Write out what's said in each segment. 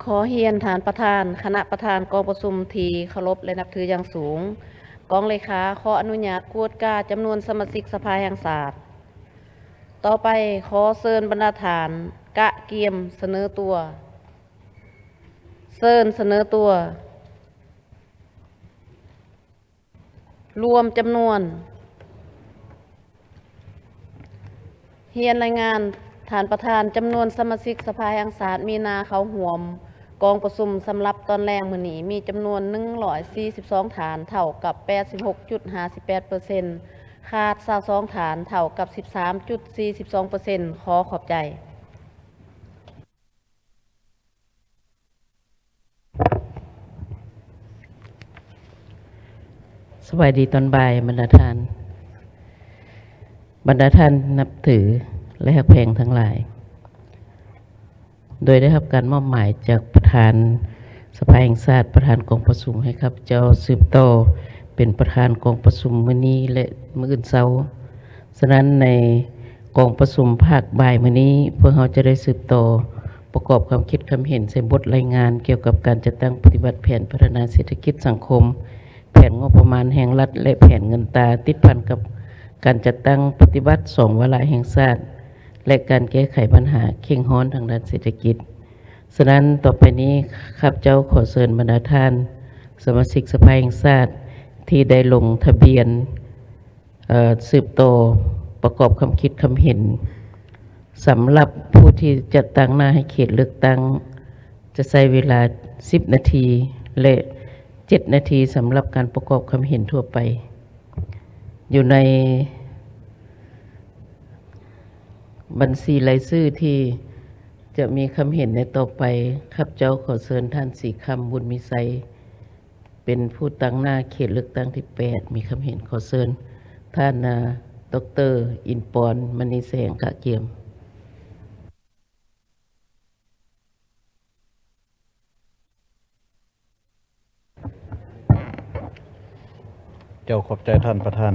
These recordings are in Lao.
ຂໍຮຽນທ່ານປະທານ, ຄະນະປະທານກອງປະຊຸມທີ່ເຄົາລົບ ແລະ ນັບຖືຢ່າງສູງ, ກອງເລຂາຂໍອະນຸຍາດກວດກາຈຳນວນສະມາຊິກສະພາແຫ່ງຊາດ. ຕໍ່ໄປ, ຂໍເຊີນບັນດາທ່ານກະກຽມສະເໜີຕົວ. ເຊີນສະເໜີຕົວ. ລວມຈຳນວນ. ຮຽນລາຍງານທ່ານປະທານ, ຈຳນວນສະມາຊິກສະພາແຫ່ງຊາດມີໜ້າເຂົ້າຮ່ວມກອງປະຊຸມສຳລັບຕອນແລງມື້ນີ້ ມີຈຳນວນໜຶ່ງຮ້ອຍສີ່ສິບສອງທ່ານ, ເທົ່າກັບແປດສິບຫົກຈຸດຫ້າສິບແປດເປີເຊັນ, ຂາດຊາວສອງທ່ານ, ເທົ່າກັບສິບສາມຈຸດສີ່ສິບສອງເປີເຊັນ. ຂໍຂອບໃຈ. ສະບາຍດີຕອນບ່າຍ ບັນດາທ່ານ, ບັນດາທ່ານນັບຖື ແລະ ຮັກແພງທັງຫຼາຍ. ໂດຍໄດ້ຮັບການມອບໝາຍຈາກປະທານສະພາແຫ່ງຊາດ, ປະທານກອງປະຊຸມ ໃຫ້ຂ້າພະເຈົ້າສືບຕໍ່ເປັນປະທານກອງປະຊຸມມື້ນີ້ ແລະ ມື້ອື່ນເຊົ້າ. ສະນັ້ນ ໃນກອງປະຊຸມພາກບ່າຍມື້ນີ້, ພວກເຮົາຈະໄດ້ສືບຕໍ່ປະກອບຄວາມຄິດຄຳເຫັນໃສ່ບົດລາຍງານກ່ຽວກັບການຈັດຕັ້ງປະຕິບັດແຜນພັດທະນາເສດຖະກິດສັງຄົມ, ແຜນງົບປະມານແຫ່ງລັດ ແລະ ແຜນເງິນຕາ, ຕິດພັນກັບການຈັດຕັ້ງປະຕິບັດສອງວາລະແຫ່ງຊາດ ແລະ ການແກ້ໄຂບັນຫາເຄັ່ງຮ້ອນທາງດ້ານເສດຖະກິດ. ສະນັ້ນ, ຕໍ່ໄປນີ້ ຂ້າພະເຈົ້າຂໍເຊີນບັນດາທ່ານສະມາຊິກສະພາແຫ່ງຊາດທີ່ໄດ້ລົງທະບຽນ ເອີ ສືບຕໍ່ປະກອບຄຳຄິດຄຳເຫັນ. ສຳລັບຜູ້ທີ່ຈະຕາງໜ້າໃຫ້ເຂດເລືອກຕັ້ງ ຈະໃຊ້ເວລາສິບນາທີ ແລະ ເຈັດນາທີ ສຳລັບການປະກອບຄຳເຫັນທົ່ວໄປ. ຢູ່ໃນບັນຊີລາຍຊື່ທີ່ຈະມີຄຳເຫັນໃນຕໍ່ໄປ, ຂ້າພະເຈົ້າຂໍເຊີນທ່ານ ສີຄຳ ບຸນມີໄຊ ເປັນຜູ້ຕາງໜ້າເຂດເລືອກຕັ້ງທີແປດ ມີຄຳເຫັນ. ຂໍເຊີນທ່ານ ດອກເຕີ ອິນປອນ ມະນີແສງ ກະກຽມ. ເຈົ້າ ຂອບໃຈທ່ານປະທານ.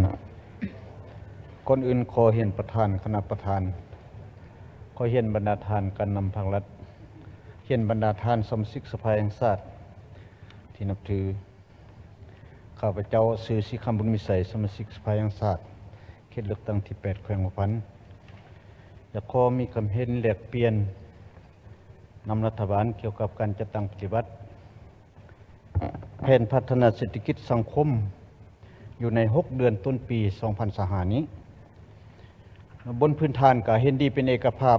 ກ່ອນອື່ນຂໍຮຽນປະທານ, ຄະນະປະທານ, ຂໍຮຽນບັນດາທ່ານການນຳພັກລັດ, ຮຽນບັນດາທ່ານສະມາຊິກສະພາແຫ່ງຊາດທີ່ນັບຖື. ຂ້າພະເຈົ້າຊື່ ສີຄຳ ບຸນມີໄຊ, ສະມາຊິກສະພາແຫ່ງຊາດ ເຂດເລືອກຕັ້ງທີແປດ ແຂວງຫົວພັນ. ຢາກຂໍມີຄຳເຫັນແລກປ່ຽນນຳລັດຖະບານກ່ຽວກັບການຈັດຕັ້ງປະຕິບັດ ແຜນພັດທະນາເສດຖະກິດສັງຄົມຢູ່ໃນຫົກເດືອນຕົ້ນປີສອງພັນຊາວຫ້ານີ້ ບົນພື້ນຖານການເຫັນດີເປັນເອກະພາບ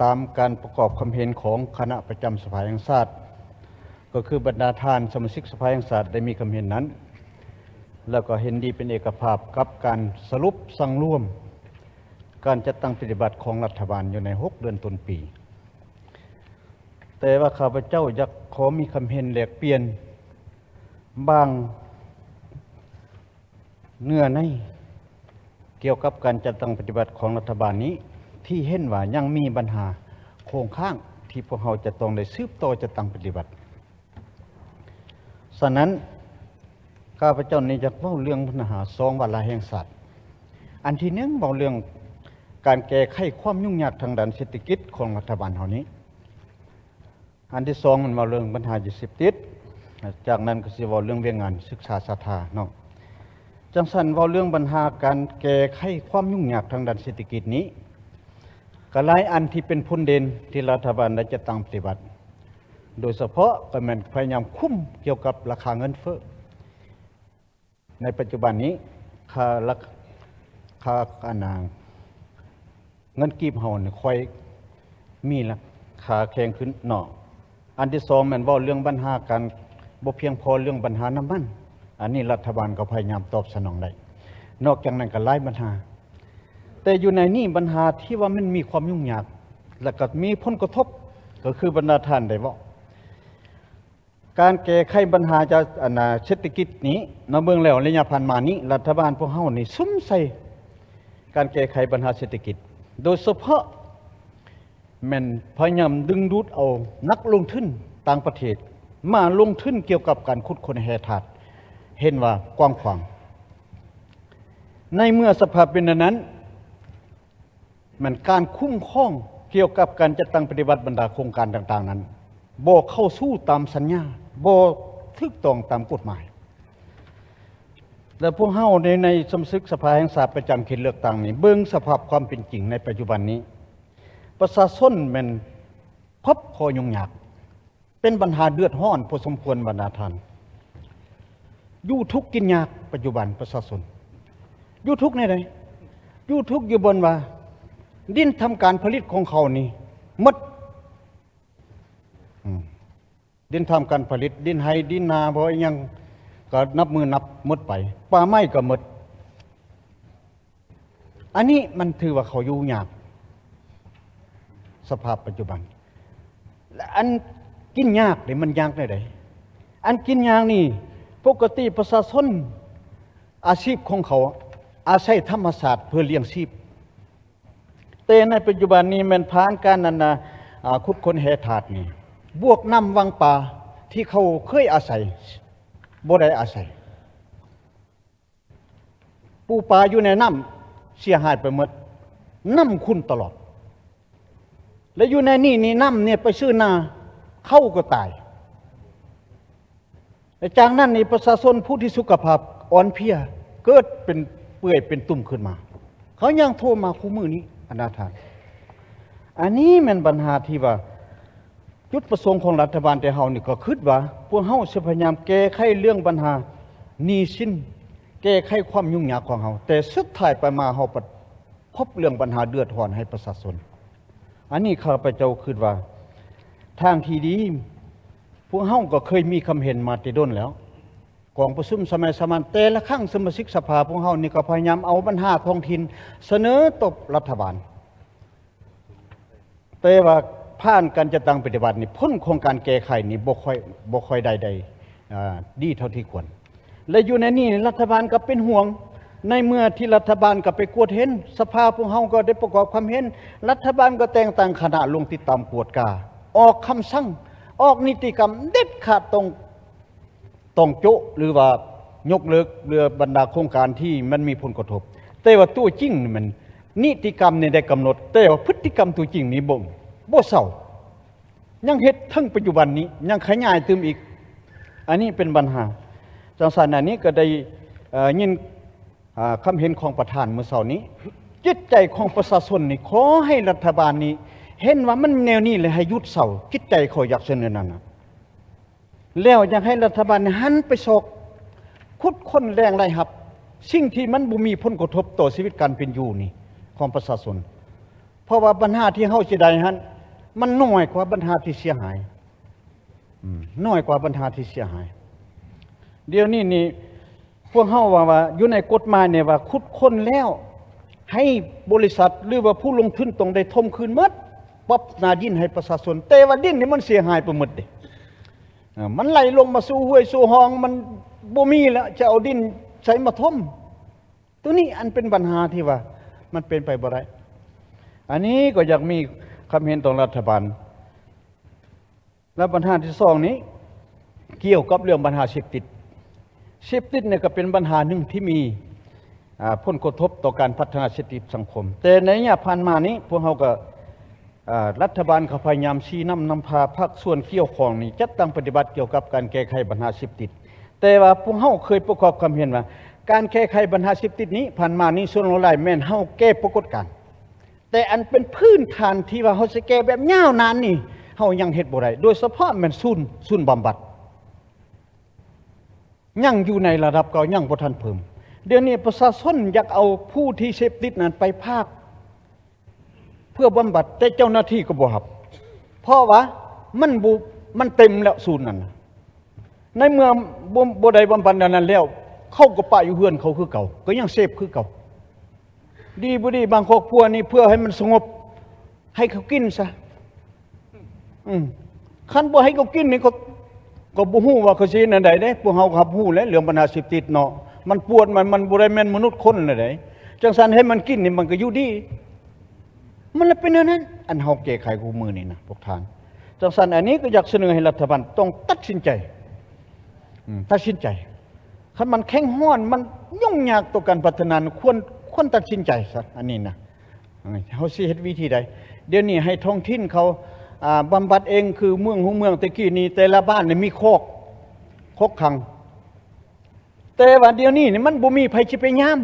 ຕາມການປະກອບຄຳເຫັນຂອງຄະນະປະຈຳສະພາແຫ່ງຊາດ, ກໍຄືບັນດາທ່ານສະມາຊິກສະພາແຫ່ງຊາດໄດ້ມີຄຳເຫັນນັ້ນ ແລ້ວກໍເຫັນດີເປັນເອກະພາບກັບການສະຫຼຸບສັງລວມການຈັດຕັ້ງປະຕິບັດຂອງລັດຖະບານຢູ່ໃນຫົກເດືອນຕົ້ນປີ. ແຕ່ວ່າຂ້າພະເຈົ້າຢາກຂໍມີຄຳເຫັນແລກປ່ຽນບາງເນື້ອໃນກ່ຽວກັບການຈັດຕັ້ງປະຕິບັດຂອງລັດຖະບານນີ້ ທີ່ເຫັນວ່າຍັງມີບັນຫາຄົງຄ້າງທີ່ພວກເຮົາຈະຕ້ອງໄດ້ສືບຕໍ່ຈັດຕັ້ງປະຕິບັດ. ສະນັ້ນ ຂ້າພະເຈົ້ານີ້ຢາກເວົ້າເລື່ອງບັນຫາສອງວາລະແຫ່ງຊາດ. ອັນທີໜຶ່ງ ເວົ້າເລື່ອງການແກ້ໄຂຄວາມຫຍຸ້ງຍາກທາງດ້ານເສດຖະກິດຂອງລັດຖະບານເຮົານີ້. ອັນທີສອງ ມັນເວົ້າເລື່ອງບັນຫາຢາເສບຕິດ, ຈາກນັ້ນກໍຊິເວົ້າເລື່ອງວຽກງານສຶກສາສາທາເນາະ. ຈັ່ງຊັ້ນ ເວົ້າເລື່ອງບັນຫາການແກ້ໄຂຄວາມຫຍຸ້ງຍາກທາງດ້ານເສດຖະກິດນີ້ ກໍຫຼາຍອັນທີ່ເປັນຜົນເດັ່ນທີ່ລັດຖະບານໄດ້ຈັດຕັ້ງປະຕິບັດ, ໂດຍສະເພາະກໍແມ່ນພະຍາຍາມຄຸມກ່ຽວກັບລາຄາເງິນເຟີ້. ໃນປັດຈຸບັນນີ້ ຄ່າລາ ຄ່າ ອັນນ່າ ເງິນກີບເຮົານີ້ຄ່ອຍມີລາຄາແຂງຂຶ້ນເນາະ. ອັນທີສອງ ແມ່ນເວົ້າເລື່ອງບັນຫາການບໍ່ພຽງພໍເລື່ອງບັນຫານ້ຳມັນ, ອັນນີ້ລັດຖະບານກໍພະຍາຍາມຕອບສະໜອງໄດ້. ນອກຈາກນັ້ນກໍຫຼາຍບັນຫາ, ແຕ່ຢູ່ໃນນີ້ບັນຫາທີ່ວ່າມັນມີຄວາມຫຍຸ້ງຍາກ ແລະ ກໍມີຜົນກະທົບ ກໍຄືບັນດາທ່ານໄດ້ເວົ້າ ການແກ້ໄຂບັນຫາຈາກ ອັນນ່າ ເສດຖະກິດນີ້ ມາເບິ່ງແລ້ວໄລຍະຜ່ານມານີ້ ລັດຖະບານພວກເຮົານີ້ສຸມໃສ່ການແກ້ໄຂບັນຫາເສດຖະກິດ, ໂດຍສະເພາະແມ່ນພະຍາຍາມດຶງດູດເອົານັກລົງທຶນຕ່າງປະເທດມາລົງທຶນກ່ຽວກັບການຂຸດຄົ້ນແຮ່ທາດ ເຫັນວ່າກວ້າງຂວາງ. ໃນເມື່ອສະພາບເປັນແນວນັ້ນ, ແມ່ນການຄຸ້ມຄອງກ່ຽວກັບການຈັດຕັ້ງປະຕິບັດບັນດາໂຄງການຕ່າງໆນັ້ນ ບໍ່ເຂົ້າສູ່ຕາມສັນຍາ, ບໍ່ຖືກຕ້ອງຕາມກົດໝາຍ. ແລະ ພວກເຮົາໃນ ໃນສະມາຊິກສະພາແຫ່ງຊາດປະຈຳເຂດເລືອກຕັ້ງນີ້ ເບິ່ງສະພາບຄວາມເປັນຈິງໃນປັດຈຸບັນນີ້, ປະຊາຊົນແມ່ນພົບຂໍ້ຫຍຸ້ງຍາກ, ເປັນບັນຫາເດືອດຮ້ອນພໍສົມຄວນບັນດາທ່ານ. ຢູ່ທຸກກິນຍາກ, ປັດຈຸບັນປະຊາຊົນຢູ່ທຸກແນວໃດ? ຢູ່ທຸກຢູ່ບ່ອນວ່າດິນທຳການຜະລິດຂອງເຂົານີ້ໝົດ. ອືມ ດິນທຳການຜະລິດ, ດິນໄຮ່ດິນນາ ບໍ່ອີຫຍັງກໍນັບມື້ນັບໝົດໄປ, ປ່າໄມ້ກໍໝົດ. ອັນນີ້ມັນຖືວ່າເຂົາຢູ່ຍາກ, ສະພາບປັດຈຸບັນ. ແລະ ອັນກິນຍາກນີ້ມັນຍາກແນວໃດ? ອັນກິນຍາກນີ້ ປົກກະຕິປະຊາຊົນ ອາຊີບຂອງເຂົາອາໄສທຳມະຊາດເພື່ອລ້ຽງຊີບ. ແຕ່ໃນປັດຈຸບັນນີ້ແມ່ນຜ່ານການນັ້ນນະ ອາ ຂຸດຄົ້ນແຮ່ທາດນີ້ ບວກນ້ຳວັງປາທີ່ເຂົາເຄີຍອາໄສ ບໍ່ໄດ້ອາໄສ. ປູປາຢູ່ໃນນ້ຳເສຍຫາຍໄປໝົດ, ນ້ຳຂຸ່ນຕະຫຼອດ. ແລະ ຢູ່ໃນນີ້ນີ້ ນ້ຳນີ້ໄປຊື້ນາ, ເຂົ້າກໍຕາຍ. ແລະ ຈາກນັ້ນນີ້ ປະຊາຊົນຜູ້ທີ່ສຸຂະພາບອ່ອນເພຍ ເກີດເປັນເປື່ອຍເປັນຕຸ່ມຂຶ້ນມາ. ເຂົາຍັງໂທມາຄູ່ມື້ນີ້ ບັນດາທ່ານ. ອັນນີ້ແມ່ນບັນຫາທີ່ວ່າ ຈຸດປະສົງຂອງລັດຖະບານແຕ່ເຮົານີ້ ກໍຄິດວ່າພວກເຮົາຊິພະຍາຍາມແກ້ໄຂເລື່ອງບັນຫາໜີ້ສິນ, ແກ້ໄຂຄວາມຫຍຸ້ງຍາກຂອງເຮົາ, ແຕ່ສຸດທ້າຍໄປມາເຮົາພັດ ພົບເລື່ອງບັນຫາເດືອດຮ້ອນໃຫ້ປະຊາຊົນ. ອັນນີ້ຂ້າພະເຈົ້າຄິດວ່າ ທາງທີ່ດີ ພວກເຮົາກໍເຄີຍມີຄຳເຫັນມາແຕ່ດົນແລ້ວ, ກອງປະຊຸມສະໄໝສາມັນແຕ່ລະຄັ້ງ ສະມາຊິກສະພາພວກເຮົານີ້ກໍພະຍາຍາມເອົາບັນຫາທ້ອງຖິ່ນສະເໜີຕໍ່ລັດຖະບານ. ແຕ່ວ່າຜ່ານການຈັດຕັ້ງປະຕິບັດນີ້ ຜົນຂອງການແກ້ໄຂນີ້ບໍ່ຄ່ອຍ ບໍ່ຄ່ອຍໄດ້ ໄດ້ ອ່າ ດີເທົ່າທີ່ຄວນ. ແລະ ຢູ່ໃນນີ້ລັດຖະບານກໍເປັນຫ່ວງ, ໃນເມື່ອທີ່ລັດຖະບານກໍໄປກວດເຫັນ, ສະພາພວກເຮົາກໍໄດ້ປະກອບຄວາມເຫັນ, ລັດຖະບານກໍແຕ່ງຕັ້ງຄະນະລົງຕິດຕາມກວດກາ, ອອກຄຳສັ່ງ, ອອກນິຕິກຳເດັດຂາດ ຕ້ອງ ຕ້ອງໂຈະ ຫຼືວ່າຍົກເລີກເລື່ອງບັນດາໂຄງການທີ່ມັນມີຜົນກະທົບ. ແຕ່ວ່າຕົວຈິງນີ້ມັນ ນິຕິກຳນີ້ໄດ້ກຳນົດ, ແຕ່ວ່າພຶດຕິກຳຕົວຈິງນີ້ບໍ່ ບໍ່ເຊົາ, ຍັງເຮັດເຖິງປັດຈຸບັນນີ້, ຍັງຂະຫຍາຍຕື່ມອີກ. ອັນນີ້ເປັນບັນຫາ. ຈັ່ງຊັ້ນ ອັນນີ້ກໍໄດ້ ເອີ ຍິນ ອ່າ ຄຳເຫັນຂອງປະທານມື້ເຊົ້ານີ້. ຈິດໃຈຂອງປະຊາຊົນນີ້ ຂໍໃຫ້ລັດຖະບານນີ້ເຫັນວ່າມັນແນວນີ້ ແລະ ໃຫ້ຢຸດເຊົາ. ຈິດໃຈຂ້ອຍຢາກສະເໜີແນວນັ້ນນະ. ແລ້ວຢາກໃຫ້ລັດຖະບານຫັນໄປຊອກຂຸດຄົ້ນແຫຼ່ງລາຍຮັບ ສິ່ງທີ່ມັນບໍ່ມີຜົນກະທົບຕໍ່ຊີວິດການເປັນຢູ່ນີ້ຂອງປະຊາຊົນ, ເພາະວ່າບັນຫາທີ່ເຮົາຊິໄດ້ຫັ້ນ ມັນໜ້ອຍກວ່າບັນຫາທີ່ເສຍຫາຍ, ອືມ ໜ້ອຍກວ່າບັນຫາທີ່ເສຍຫາຍ. ດຽວນີ້ນີ້ ພວກເຮົາວ່າ ວ່າຢູ່ໃນກົດໝາຍນີ້ວ່າ ຂຸດຄົ້ນແລ້ວໃຫ້ບໍລິສັດ ຫຼືວ່າຜູ້ລົງທຶນຕ້ອງໄດ້ຖົມຄືນໝົດ, ປັບໜ້າດິນໃຫ້ປະຊາຊົນ, ແຕ່ວ່າດິນນີ້ມັນເສຍຫາຍໄປໝົດເດ້. ເອີ ມັນໄຫຼລົງມາສູ່ຫ້ວຍສູ່ຮ່ອງ, ມັນບໍ່ມີແລ້ວ, ຈະເອົາດິນໃສມາຖົມ? ໂຕນີ້ອັນເປັນບັນຫາທີ່ວ່າມັນເປັນໄປບໍ່ໄດ້. ອັນນີ້ກໍຢາກມີຄຳເຫັນຕໍ່ລັດຖະບານ. ແລະບັນຫາທີສອງນີ້ ກ່ຽວກັບເລື່ອງບັນຫາເສບຕິດ. ເສບຕິດນີ້ກໍເປັນບັນຫາໜຶ່ງທີ່ມີ ອ່າ ຜົນກະທົບຕໍ່ການພັດທະນາເສດຖະກິດສັງຄົມ. ແຕ່ໃນໄລຍະຜ່ານມານີ້ ພວກເຮົາກໍ ອ່າ ລັດຖະບານກໍພະຍາຍາມຊີ້ນຳນຳພາພາກສ່ວນກ່ຽວຂ້ອງນີ້ ຈັດຕັ້ງປະຕິບັດກ່ຽວກັບການແກ້ໄຂບັນຫາເສບຕິດ. ແຕ່ວ່າພວກເຮົາເຄີຍປະກອບຄວາມເຫັນວ່າ ການແກ້ໄຂບັນຫາເສບຕິດນີ້ ຜ່ານມານີ້ສ່ວນຫຼາຍແມ່ນເຮົາແກ້ປາກົດການ. ແຕ່ອັນເປັນພື້ນຖານທີ່ວ່າເຮົາຊິແກ້ແບບຍາວນານນີ້ ເຮົາຍັງເຮັດບໍ່ໄດ້, ໂດຍສະເພາະແມ່ນສູນ ສູນບຳບັດ ຍັງຢູ່ໃນລະດັບເກົ່າ, ຍັງບໍ່ທັນເພີ່ມ. ດຽວນີ້ປະຊາຊົນຢາກເອົາຜູ້ທີ່ເສບຕິດນັ້ນໄປພາກເພື່ອບຳບັດ, ແຕ່ເຈົ້າໜ້າທີ່ກໍບໍ່ຮັບ, ເພາະວ່າມັນບໍ່ ມັນເຕັມແລ້ວສູນນັ້ນນະ. ໃນເມື່ອບໍ່ ບໍ່ໄດ້ບຳບັດອັນນັ້ນແລ້ວ ເຂົາກໍປະຢູ່ເຮືອນເຂົາຄືເກົ່າ, ກໍຍັງເສບຄືເກົ່າ. ດີບໍ່ດີ ບາງຄອບຄົວນີ້ເພື່ອໃຫ້ມັນສະຫງົບ ໃຫ້ເຂົາກິນຊະ. ອືມ ຄັນບໍ່ໃຫ້ເຂົາກິນນີ້ ກໍ ກໍບໍ່ຮູ້ວ່າເຂົາຊິເຮັດແນວໃດເດ້. ພວກເຮົາກໍຮັບຮູ້ແຫຼະ ເລື່ອງບັນຫາເສບຕິດເນາະ, ມັນປວດ ມັນ ມັນບໍ່ໄດ້ແມ່ນມະນຸດຄົນແນວໃດ. ຈັ່ງຊັ້ນໃຫ້ມັນກິນນີ້ ມັນກໍຢູ່ດີ. ມັນລະເປັນແນວນັ້ນ ອັນເຮົາແກ້ໄຂຄູ່ມື້ນີ້ນະພວກທ່ານ. ຈັ່ງຊັ້ນ ອັນນີ້ກໍຢາກສະເໜີໃຫ້ລັດຖະບານຕ້ອງຕັດສິນໃຈ ອືມ ຕັດສິນໃຈ. ຄັນມັນແຂງຮ້ອນ ມັນຫຍຸ້ງຍາກຕໍ່ການພັດທະນາ ຄວນ ຄວນຕັດສິນໃຈຊະ ອັນນີ້ນະ. ເອີ ເຮົາຊິເຮັດວິທີໃດ? ດຽວນີ້ໃຫ້ທ້ອງຖິ່ນເຂົາ ອາ ບຳບັດເອງ ຄືເມືອງ ຫົວເມືອງແຕ່ກີ້ນີ້ ແຕ່ລະບ້ານນີ້ມີຄອກ ຄອກຂັງ. ແຕ່ວ່າດຽວນີ້ນີ້ມັນບໍ່ມີໃຜຊິໄປຍາມ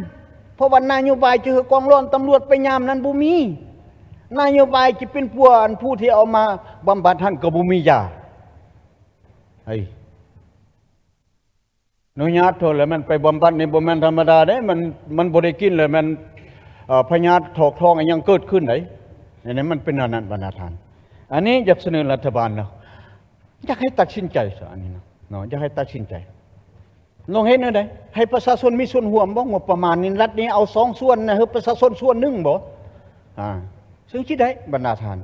ເພາະວ່ານະໂຍບາຍຈະໃຫ້ກອງຮ້ອນຕຳຫຼວດໄປຍາມນັ້ນບໍ່ມີ. ນະໂຍບາຍຈະປິ່ນປົວອັນຜູ້ທີ່ເອົາມາບຳບັດຫັ້ນກໍບໍ່ມີຢາ. ເຮີ້ຍ ອະນຸຍາດເທົ່າແລ້ວ ມັນໄປບຳບັດນີ້ບໍ່ແມ່ນທຳມະດາເດ້ ມັນ ມັນບໍ່ໄດ້ກິນແລ້ວ ມັນ ເອີ ພະຍາດຖອກທ້ອງອີ່ຫຍັງເກີດຂຶ້ນໄດ໋. ອັນນີ້ມັນເປັນແນວນັ້ນ ບັນດາທ່ານ. ອັນນີ້ຢາກສະເໜີລັດຖະບານເນາະ ຢາກໃຫ້ຕັດສິນໃຈຊະ ອັນນີ້ເນາະ ເນາະ ຢາກໃຫ້ຕັດສິນໃຈ. ລອງເຮັດແນວໃດ ໃຫ້ປະຊາຊົນມີສ່ວນຮ່ວມບໍ່? ງົບປະມານນີ້ ລັດນີ້ເອົາສອງສ່ວນນະ ໃຫ້ປະຊາຊົນສ່ວນໜຶ່ງບໍ່? ອາ ເຊິ່ງຊິໄດ້ ບັນດາທ່ານ.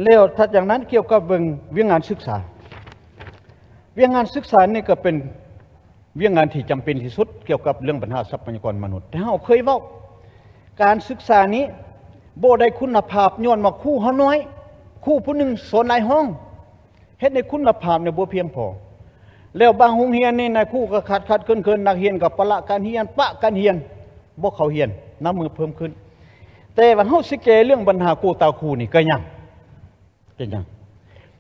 ແລ້ວຖັດຈາກນັ້ນ ກ່ຽວກັບເບິ່ງວຽກງານສຶກສາ, ວຽກງານສຶກສານີ້ກໍເປັນວຽກງານທີ່ຈຳເປັນທີ່ສຸດ ກ່ຽວກັບເລື່ອງບັນຫາຊັບພະຍາກອນມະນຸດ. ແຕ່ເຮົາເຄີຍເວົ້າ ການສຶກສານີ້ບໍ່ໄດ້ຄຸນນະພາບ ຍ້ອນວ່າຄູເຮົານ້ອຍ, ຄູຜູ້ໜຶ່ງສອນຫຼາຍຫ້ອງ ເຮັດໃຫ້ຄຸນນະພາບນີ້ບໍ່ພຽງພໍ. ແລ້ວບາງໂຮງຮຽນນີ້ນາຍຄູກໍຂາດໆເຂີນໆ, ນັກຮຽນກໍປະລະການຮຽນ, ປະການຮຽນ, ບໍ່ເຂົ້າຮຽນ, ນັບມື້ເພີ່ມຂຶ້ນ. ແຕ່ວ່າເຮົາຊິແກ້ເລື່ອງບັນຫາໂກຕາຄູນີ້ກໍຍັງ, ກໍຍັງ.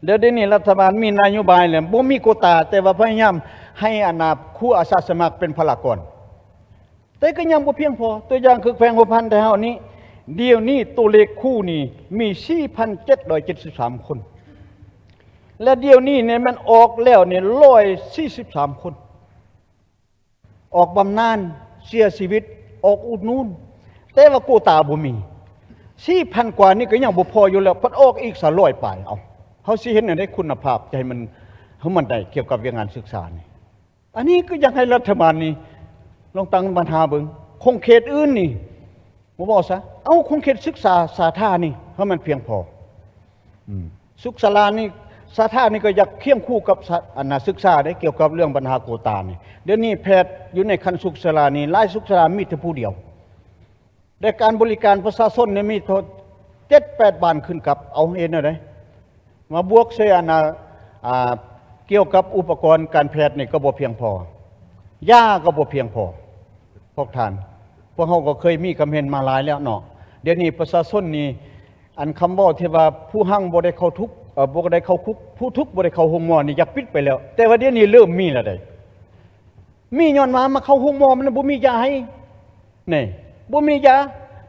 ແລ້ວດຽວນີ້ລັດຖະບານມີນະໂຍບາຍແລ້ວ ບໍ່ມີໂກຕາ, ແຕ່ວ່າພະຍາຍາມໃຫ້ອັນນາຄູອາສາສະໝັກເປັນພະລາກອນ. ແຕ່ກໍຍັງບໍ່ພຽງພໍ. ຕົວຢ່າງຄືແຂວງຫົວພັນໄທເຮົານີ້, ດຽວນີ້ຕົວເລກຄູນີ້ມີສີ່ພັນເຈັດຮ້ອຍເຈັດສິບສາມຄົນ ແລະ ດຽວນີ້ນີ້ແມ່ນອອກແລ້ວນີ້ຮ້ອຍສີ່ສິບສາມຄົນ ອອກບຳນານ, ເສຍຊີວິດ, ອອກອຸດໜູນ, ແຕ່ວ່າໂກຕາບໍ່ມີ. ສີ່ພັນກວ່ານີ້ກໍຍັງບໍ່ພໍຢູ່ແລ້ວ, ພັດອອກອີກສາມຮ້ອຍປາຍ. ເອົ້າ, ເຮົາຊິເຮັດແນວໃດຄຸນນະພາບຈະໃຫ້ມັນ, ໃຫ້ມັນໄດ້ກ່ຽວກັບວຽກງານສຶກສານີ້? ອັນນີ້ກໍຢາກໃຫ້ລັດຖະບານນີ້ລອງຕັ້ງບັນຫາເບິ່ງ, ຂົງເຂດອື່ນນີ້ບໍ່ເວົ້າຊະ, ເອົາຂົງເຂດສຶກສາສາທານີ້ໃຫ້ມັນພຽງພໍ. ອືມ, ສຸກສາລານີ້, ສາທານີ້ກໍຢາກຄຽງຄູ່ກັບສາ, ອັນນາ, ສຶກສາເດ້, ກ່ຽວກັບເລື່ອງບັນຫາໂກຕານີ້. ດຽວນີ້ແພດຢູ່ໃນຂັ້ນສຸກສາລານີ້, ຫຼາຍສຸກສາລາມີແຕ່ຜູ້ດຽວ. ແລະ ການບໍລິການປະຊາຊົນນີ້ມີໂທດເຈັດແປດບ້ານຂຶ້ນກັບ, ເອົາເຮັດແນວໃດ? ມາບວກໃສ່ອັນນາ, ອ່າ, ກ່ຽວກັບອຸປະກອນການແພດນີ້ກໍບໍ່ພຽງພໍ, ຢາກໍບໍ່ພຽງພໍ. ພວກທ່ານ, ພວກເຮົາກໍເຄີຍມີຄຳເຫັນມາຫຼາຍແລ້ວເນາະ. ດຽວນີ້ປະຊາຊົນນີ້, ອັນຄຳເວົ້າທີ່ວ່າຜູ້ຮັ່ງບໍ່ໄດ້ເຂົ້າທຸກ, ເອີ, ບໍ່ໄດ້ເຂົ້າຄຸກ, ຜູ້ທຸກບໍ່ໄດ້ເຂົ້າໂຮງໝໍນີ້ຢາກປິດໄປແລ້ວ, ແຕ່ວ່າດຽວນີ້ເລີ່ມມີແລ້ວເດ້. ມີຍ້ອນວ່າມາເຂົ້າໂຮງໝໍມັນບໍ່ມີຢາໃຫ້. ນີ້ ບໍ່ມີຢາ,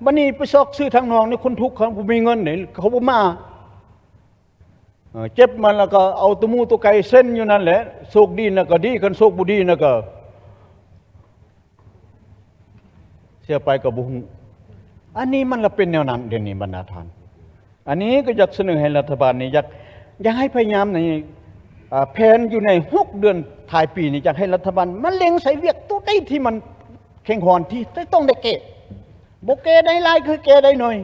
ບັດນີ້ໄປຊອກຊື້ທາງນອກນີ້ ຄົນທຸກເຂົາບໍ່ມີເງິນນີ້ ເຂົາບໍ່ມາ. ເອີ, ເຈັບມາແລ້ວກໍເອົາຕົວໝູຕົວໄກ່ເຊັນຢູ່ນັ້ນແຫຼະ, ໂຊກດີນະກໍດີ, ຄັນໂຊກບໍ່ດີນະກໍເສຍໄປກໍບໍ່ຮູ້. ອັນນີ້ມັນລະເປັນແນວນັ້ນ ດຽວນີ້ບັນດາທ່ານ. ອັນນີ້ກໍຢາກສະເໜີໃຫ້ລັດຖະບານນີ້ ຢາກ, ຢາກໃຫ້ພະຍາຍາມໃນ, ອາ, ແຜນຢູ່ໃນຫົກເດືອນທ້າຍປີນີ້ ຢາກໃຫ້ລັດຖະບານມາເລັງໃສ່ວຽກໂຕໃດທີ່ມັນເຄັ່ງຂອນ ທີ່ຈະຕ້ອງໄດ້ແກ້. ບໍ່ແກ້ໄດ້ຫຼາຍ ຄືແກ້ໄດ້ໜ້ອຍ.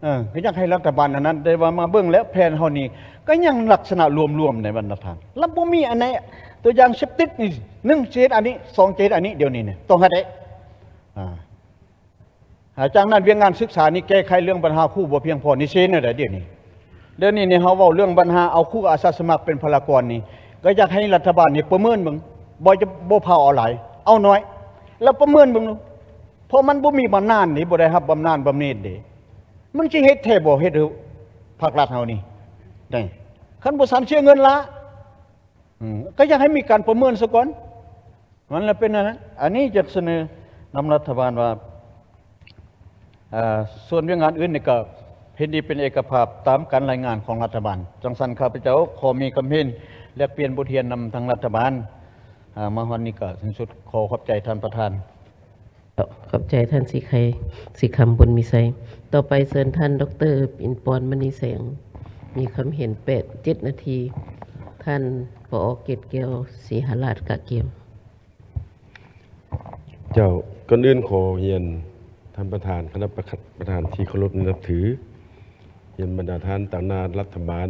ເອີ, ກໍຢາກໃຫ້ລັດຖະບານອັນນັ້ນ ແຕ່ວ່າມາເບິ່ງແລ້ວ ແຜນເຮົານີ້ກໍຍັງລັກສະນະລວມໆໃນບັນດາທ່ານ ລະບໍ່ມີອັນໃດ. ຕົວຢ່າງເສບຕິດນີ້ ໜຶ່ງ ຊິເຮັດອັນນີ້, ສອງ ຊິເຮັດອັນນີ້, ດຽວນີ້ນີ້ຕ້ອງເຮັດໄດ້. ອາ ອາ, ຈາກນັ້ນວຽກງານສຶກສານີ້ແກ້ໄຂເລື່ອງບັນຫາຄູບໍ່ພຽງພໍນີ້ ເຊັ່ນແນວໃດດຽວນີ້? ດຽວນີ້ນີ້ເຮົາເວົ້າເລື່ອງບັນຫາເອົາຄູອາສາສະໝັກເປັນພະລາກອນນີ້ ກໍຢາກໃຫ້ລັດຖະບານນີ້ປະເມີນເບິ່ງ, ບໍ່ຈະ, ບໍ່ພາເອົາຫຼາຍ, ເອົາໜ້ອຍ ແລ້ວປະເມີນເບິ່ງ, ເພາະມັນບໍ່ມີບຳນານເດ້, ບໍ່ໄດ້ຮັບບຳນານບຳເໜັນເດ້. ມັນຊິເຮັດແທ້ບໍ່? ເຮັດໃຫ້ພາກລັດເຮົານີ້ໄດ້, ຄັນບໍ່ຊັ້ນເສຍເງິນລະ. ອືມ, ກໍຢາກໃຫ້ມີການປະເມີນຊະກ່ອນ. ມັນລະເປັນອັນນັ້ນ. ອັນນີ້ຢາກສະເໜີນຳລັດຖະບານວ່າ, ເອີ, ສ່ວນວຽກງານອື່ນນີ້ກໍເຫັນດີເປັນເອກະພາບຕາມການລາຍງານຂອງລັດຖະບານ. ຈັ່ງຊັ້ນ ຂ້າພະເຈົ້າຂໍມີຄຳເຫັນແລກປ່ຽນບົດຮຽນນຳທາງລັດຖະບານ. ອາ, ມາຮອດນີ້ກໍສິ້ນສຸດ, ຂໍຂອບໃຈທ່ານປະທານ. ຂອບໃຈທ່ານສີໄຄ, ສີຄຳ ບຸນມີໄຊ. ຕໍ່ໄປເຊີນທ່ານ ດອກເຕີ ອິນປອນ ມະນີແສງ, ມີຄຳເຫັນແປດ ເຈັດນາທີ. ທ່ານ ປອ ເກດແກ້ວ ສີຫະລາດ ກະກຽມ. ເຈົ້າ, ກ່ອນອື່ນຂໍຮຽນທ່ານປະທານ, ຄະນະປະທານທີ່ເຄົາລົບນັບຖື, ຮຽນບັນດາທ່ານຕາງໜ້າລັດຖະບານ,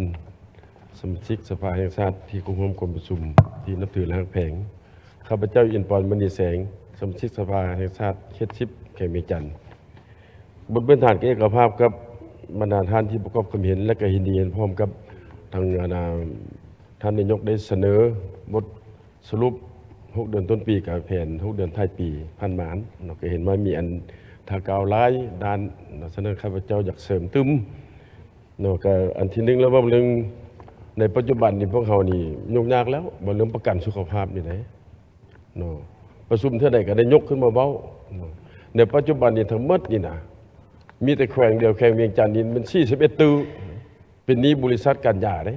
ສະມາຊິກສະພາແຫ່ງຊາດທີ່ເຂົ້າຮ່ວມກອງປະຊຸມທີ່ນັບຖື ແລະ ຮັກແພງ. ຂ້າພະເຈົ້າ ອິນປອນ ມະນີແສງ, ສະມາຊິກສະພາແຫ່ງຊາດເຂດສິບ ແຂວງວຽງຈັນ. ບົດພື້ນຖານເອກະພາບກັບບັນດາທ່ານທີ່ປະກອບຄຳເຫັນ ແລະ ກໍເຫັນດີເຫັນພ້ອມກັບທາງ ອັນ ທ່ານນາຍົກໄດ້ສະເໜີບົດສະຫຼຸບຫົກເດືອນຕົ້ນປີ ກັບແຜນຫົກເດືອນທ້າຍປີຜ່ານມາເນາະ, ກໍເຫັນວ່າມີອັນຖ້າກ່າວຫຼາຍດ້ານເນາະ. ສະນັ້ນ ຂ້າພະເຈົ້າຢາກເສີມຕື່ມ ເນາະ ກໍອັນທີໜຶ່ງແລ້ວ ເວົ້າເລື່ອງໃນປັດຈຸບັນນີ້ ພວກເຮົານີ້ຫຍຸ້ງຍາກແລ້ວ ເວົ້າເລື່ອງປະກັນສຸຂະພາບນີ້ເດ້ເນາະ. ປະຊຸມເທື່ອໃດກໍໄດ້ຍົກຂຶ້ນມາເວົ້າເນາະ. ໃນປັດຈຸບັນນີ້ທັງໝົດນີ້ນະ ມີແຕ່ແຂວງດຽວ ແຂວງວຽງຈັນນີ້ແມ່ນສີ່ສິບເອັດຕື້ ເປັນໜີ້ບໍລິສັດການຢາເດ້.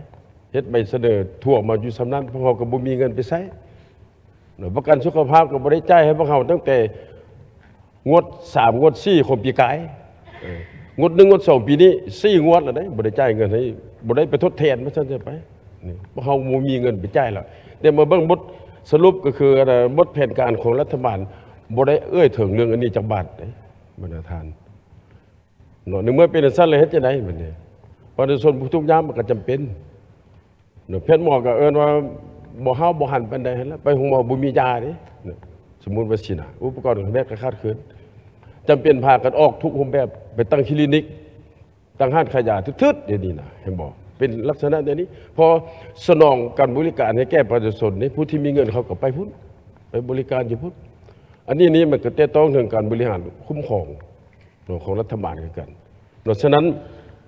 ເຮັດໃບສະເໜີທົ່ວມາຢູ່ສ່ຳນັ້ນ ພວກເຮົາກໍບໍ່ມີເງິນໄປໃຊ້ເນາະ. ປະກັນສຸຂະພາບກໍບໍ່ໄດ້ຈ່າຍໃຫ້ພວກເຮົາຕັ້ງແຕ່ ງວດສາມ ງວດສີ່ຂອງປີກາຍ ເອີ ງວດໜຶ່ງ ງວດສອງ ປີນີ້ສີ່ງວດແລ້ວເດ້ ບໍ່ໄດ້ຈ່າຍເງິນໃຫ້ ບໍ່ໄດ້ໄປທົດແທນວ່າຊັ້ນຊະໄປ. ນີ້ພວກເຮົາບໍ່ມີເງິນໄປຈ່າຍແລ້ວ ແຕ່ມາເບິ່ງບົດສະຫຼຸບ ກໍຄືອັນນ່າ ບົດແຜນການຂອງລັດຖະບານ ບໍ່ໄດ້ເອີ່ຍເຖິງເລື່ອງອັນນີ້ຈັກບາດເດ້ ບັນດາທ່ານເນາະ. ໃນເມື່ອເປັນຈັ່ງຊັ້ນແລ້ວ ເຮັດຈັ່ງໃດບັດນີ້? ປະຊາຊົນຜູ້ທຸກຍາກມັນກໍຈຳເປັນ ເນາະ ແພດໝໍກໍເອີ້ນວ່າບໍ່ຫ້າວບໍ່ຫັນປານໃດຫັ້ນລະ ໄປໂຮງໝໍບໍ່ມີຢາເດ້ເນາະ. ສົມມຸດວ່າຊີ້ນະ ອຸປະກອນການແພດກໍຂາດເຂີນ ຈຳເປັນພາກັນອອກທຸກຮູບແບບ ໄປຕັ້ງຄລີນິກ ຕັ້ງຮ້ານຂາຍຢາທຶດໆ ດຽວນີ້ນະ ເຫັນບໍ່ ເປັນລັກສະນະແນວນີ້. ເພາະສະໜອງການບໍລິການໃຫ້ແກ່ປະຊາຊົນນີ້ ຜູ້ທີ່ມີເງິນເຂົາກໍໄປພຸ້ນ ໄປບໍລິການຢູ່ພຸ້ນ. ອັນນີ້ນີ້ມັນກໍແຕະຕ້ອງເຖິງການບໍລິຫານຄຸ້ມຄອງ ເນາະ ຂອງລັດຖະບານຄືກັນເນາະ. ສະນັ້ນ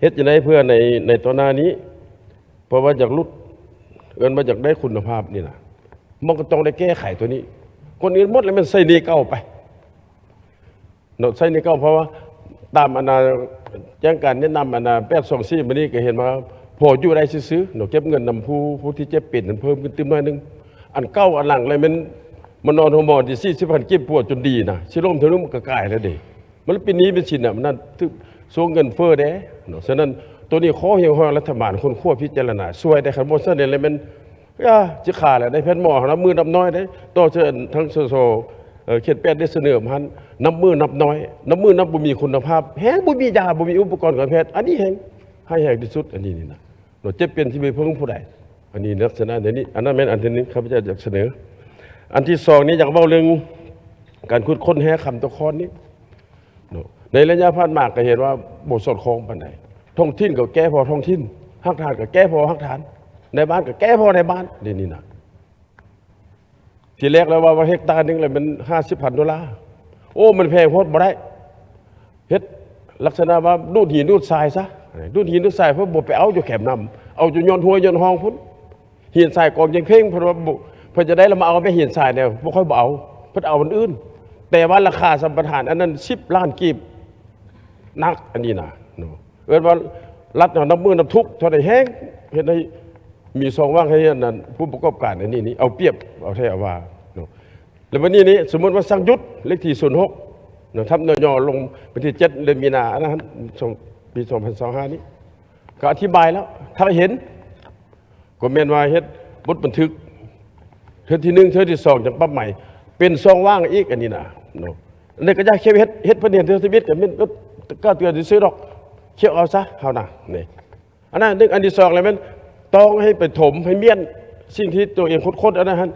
ເຮັດຈັ່ງໃດເພື່ອໃນ ໃນຕໍ່ໜ້ານີ້ ເພາະວ່າຢາກຫຼຸດ ເອີ້ນວ່າຢາກໄດ້ຄຸນນະພາບນີ້ນະ ມັນກໍຕ້ອງໄດ້ແກ້ໄຂຕົວນີ້. ກ່ອນອື່ນໝົດແລ້ວແມ່ນໃຊ້ໜີ້ເກົ່າໄປເນາະ ໃຊ້ໜີ້ເກົ່າ. ເພາະວ່າຕາມອັນນ່າ ແຈ້ງການແນະນຳອັນນ່າ ແປດສອງສີ່ ມື້ນີ້ກໍເຫັນວ່າພໍຢູ່ໄດ້ຊື່ໆເນາະ ເກັບເງິນນຳຜູ້ ຜູ້ທີ່ເຈັບເປັນນັ້ນເພີ່ມຂຶ້ນຕື່ມໜ້ອຍໜຶ່ງ. ອັນເກົ່າອັນຫຼັງແລ້ວແມ່ນມານອນໂຮງໝໍທີ່ສີ່ສິບພັນກີບ ປົວຈົນດີນະ ຊິລົ້ມເທື່ອໜຶ່ງມັນກໍກາຍແລ້ວເດ້. ມັນເປັນໜີ້ເປັນສິນນະ ມັນນັ້ນຖືກຊ່ວງເງິນເຟີ້ເດ້ເນາະ. ສະນັ້ນໂຕນີ້ຂໍຮຽກຮ້ອງລັດຖະບານຄົ້ນຄວ້າພິຈາລະນາຊ່ວຍແດ່ ຄັນບໍ່ຊັ້ນແລ້ວແມ່ນ ອາ ຊິຂາຍແລ້ວໄດ້ ແພດໝໍເຮົານັບມື້ນັບໜ້ອຍເດ້. ຕໍ່ເທື່ອທາງ ສສ ເອີ ເຂດແປດ ໄດ້ສະເໜີມາຫັ້ນ ນັບມື້ນັບໜ້ອຍ ນັບມື້ນັບບໍ່ມີຄຸນນະພາບ ແຮງບໍ່ມີຢາ ບໍ່ມີອຸປະກອນການແພດ ອັນນີ້ແຮງຮ້າຍແຮງທີ່ສຸດ ອັນນີ້ນີ້ນະ. ເນາະ ເຈັບເປັນທີ່ບໍ່ເພິ່ງຜູ້ໃດ ອັນນີ້ລັກສະນະແນວນີ້. ອັນນັ້ນແມ່ນອັນທີໜຶ່ງ ຂ້າພະເຈົ້າຢາກສະເໜີ. ອັນທີສອງນີ້ ຢາກເວົ້າເລື່ອງການຂຸດຄົ້ນແຮ່ຄຳຕະຄອນນີ້ເນາະ. ໃນໄລຍະຜ່ານມາກໍເຫັນວ່າບໍ່ສອດຄ່ອງປານໃດ ທ້ອງຖິ່ນກໍແກ້ພໍທ້ອງຖິ່ນ ຮາກຖານກໍແກ້ພໍຮາກຖານ ນາຍບ້ານກໍແກ້ພໍນາຍບ້ານ ດຽວນີ້ນະ. ທີແລກແລ້ວວ່າ ວ່າເຮັກຕາໜຶ່ງແລ້ວແມ່ນຫ້າສິບພັນໂດລາ ໂອ້ ມັນແພງໂພດ ບໍ່ໄດ້. ເຮັດລັກສະນະວ່າດູດຫີນດູດຊາຍຊະ ດູດຫີນດູດຊາຍ ເພິ່ນບໍ່ໄປເອົາຢູ່ແຄມນ້ຳ ເອົາຢູ່ຍອດຫ້ວຍຍອດຮ່ອງພຸ້ນ. ຫີນຊາຍກອງເຈັງເພັງ ເພິ່ນວ່າບໍ່ ເພິ່ນຈະໄດ້ລະມາເອົາແມ່ຫີນຊາຍແນວ ບໍ່ຄ່ອຍບໍ່ເອົາ ເພິ່ນເອົາອັນອື່ນ. ແຕ່ວ່າລາຄາສຳປະທານອັນນັ້ນສິບລ້ານກີບ ໜັກອັນນີ້ນະເນາະ. ເອີ້ນວ່າລັດເຮົານັບມື້ນັບທຸກເທົ່າໃດແຮງ ເຮັດໃຫ້ມີຊ່ອງວ່າງໃຫ້ອັນນັ້ນ ຜູ້ປະກອບການອັນນີ້ນີ້ເອົາປຽບເອົາແທ້ເອົາວ່າເນາະ. ແລ້ວບັດນີ້ນີ້ ສົມມຸດວ່າສັ່ງຢຸດ ເລກທີສູນຫົກນະ ທັບ ນຍ ລົງວັນທີເຈັດ ເດືອນມີນາ ອັນນັ້ນ ສອງ ປີສອງພັນຊາວຫ້ານີ້ ກໍອະທິບາຍແລ້ວ ຖ້າເຫັນ ກໍແມ່ນວ່າເຮັດບົດບັນທຶກເທື່ອທີໜຶ່ງ ເທື່ອທີສອງ ຈັ່ງປັບໃໝ ເປັນຊ່ອງວ່າງອີກ ອັນນີ້ນະເນາະ. ອັນນີ້ກໍຢ່າຂຽວເຮັດ ເຮັດເພິ່ນເຫັນເທື່ອທຳອິດ ກໍແມ່ນກາເຕືອນຊື່ໆດອກ ຂຽວເອົາຊະເຮົານະນີ້. ອັນນັ້ນໜຶ່ງ ອັນທີສອງແລ້ວແມ່ນຕ້ອງໃຫ້ໄປຖົມໃຫ້ມ້ຽນສິ່ງທີ່ຕົວເອງຂຸດຄົ້ນອັນນັ້ນຫັ້ນ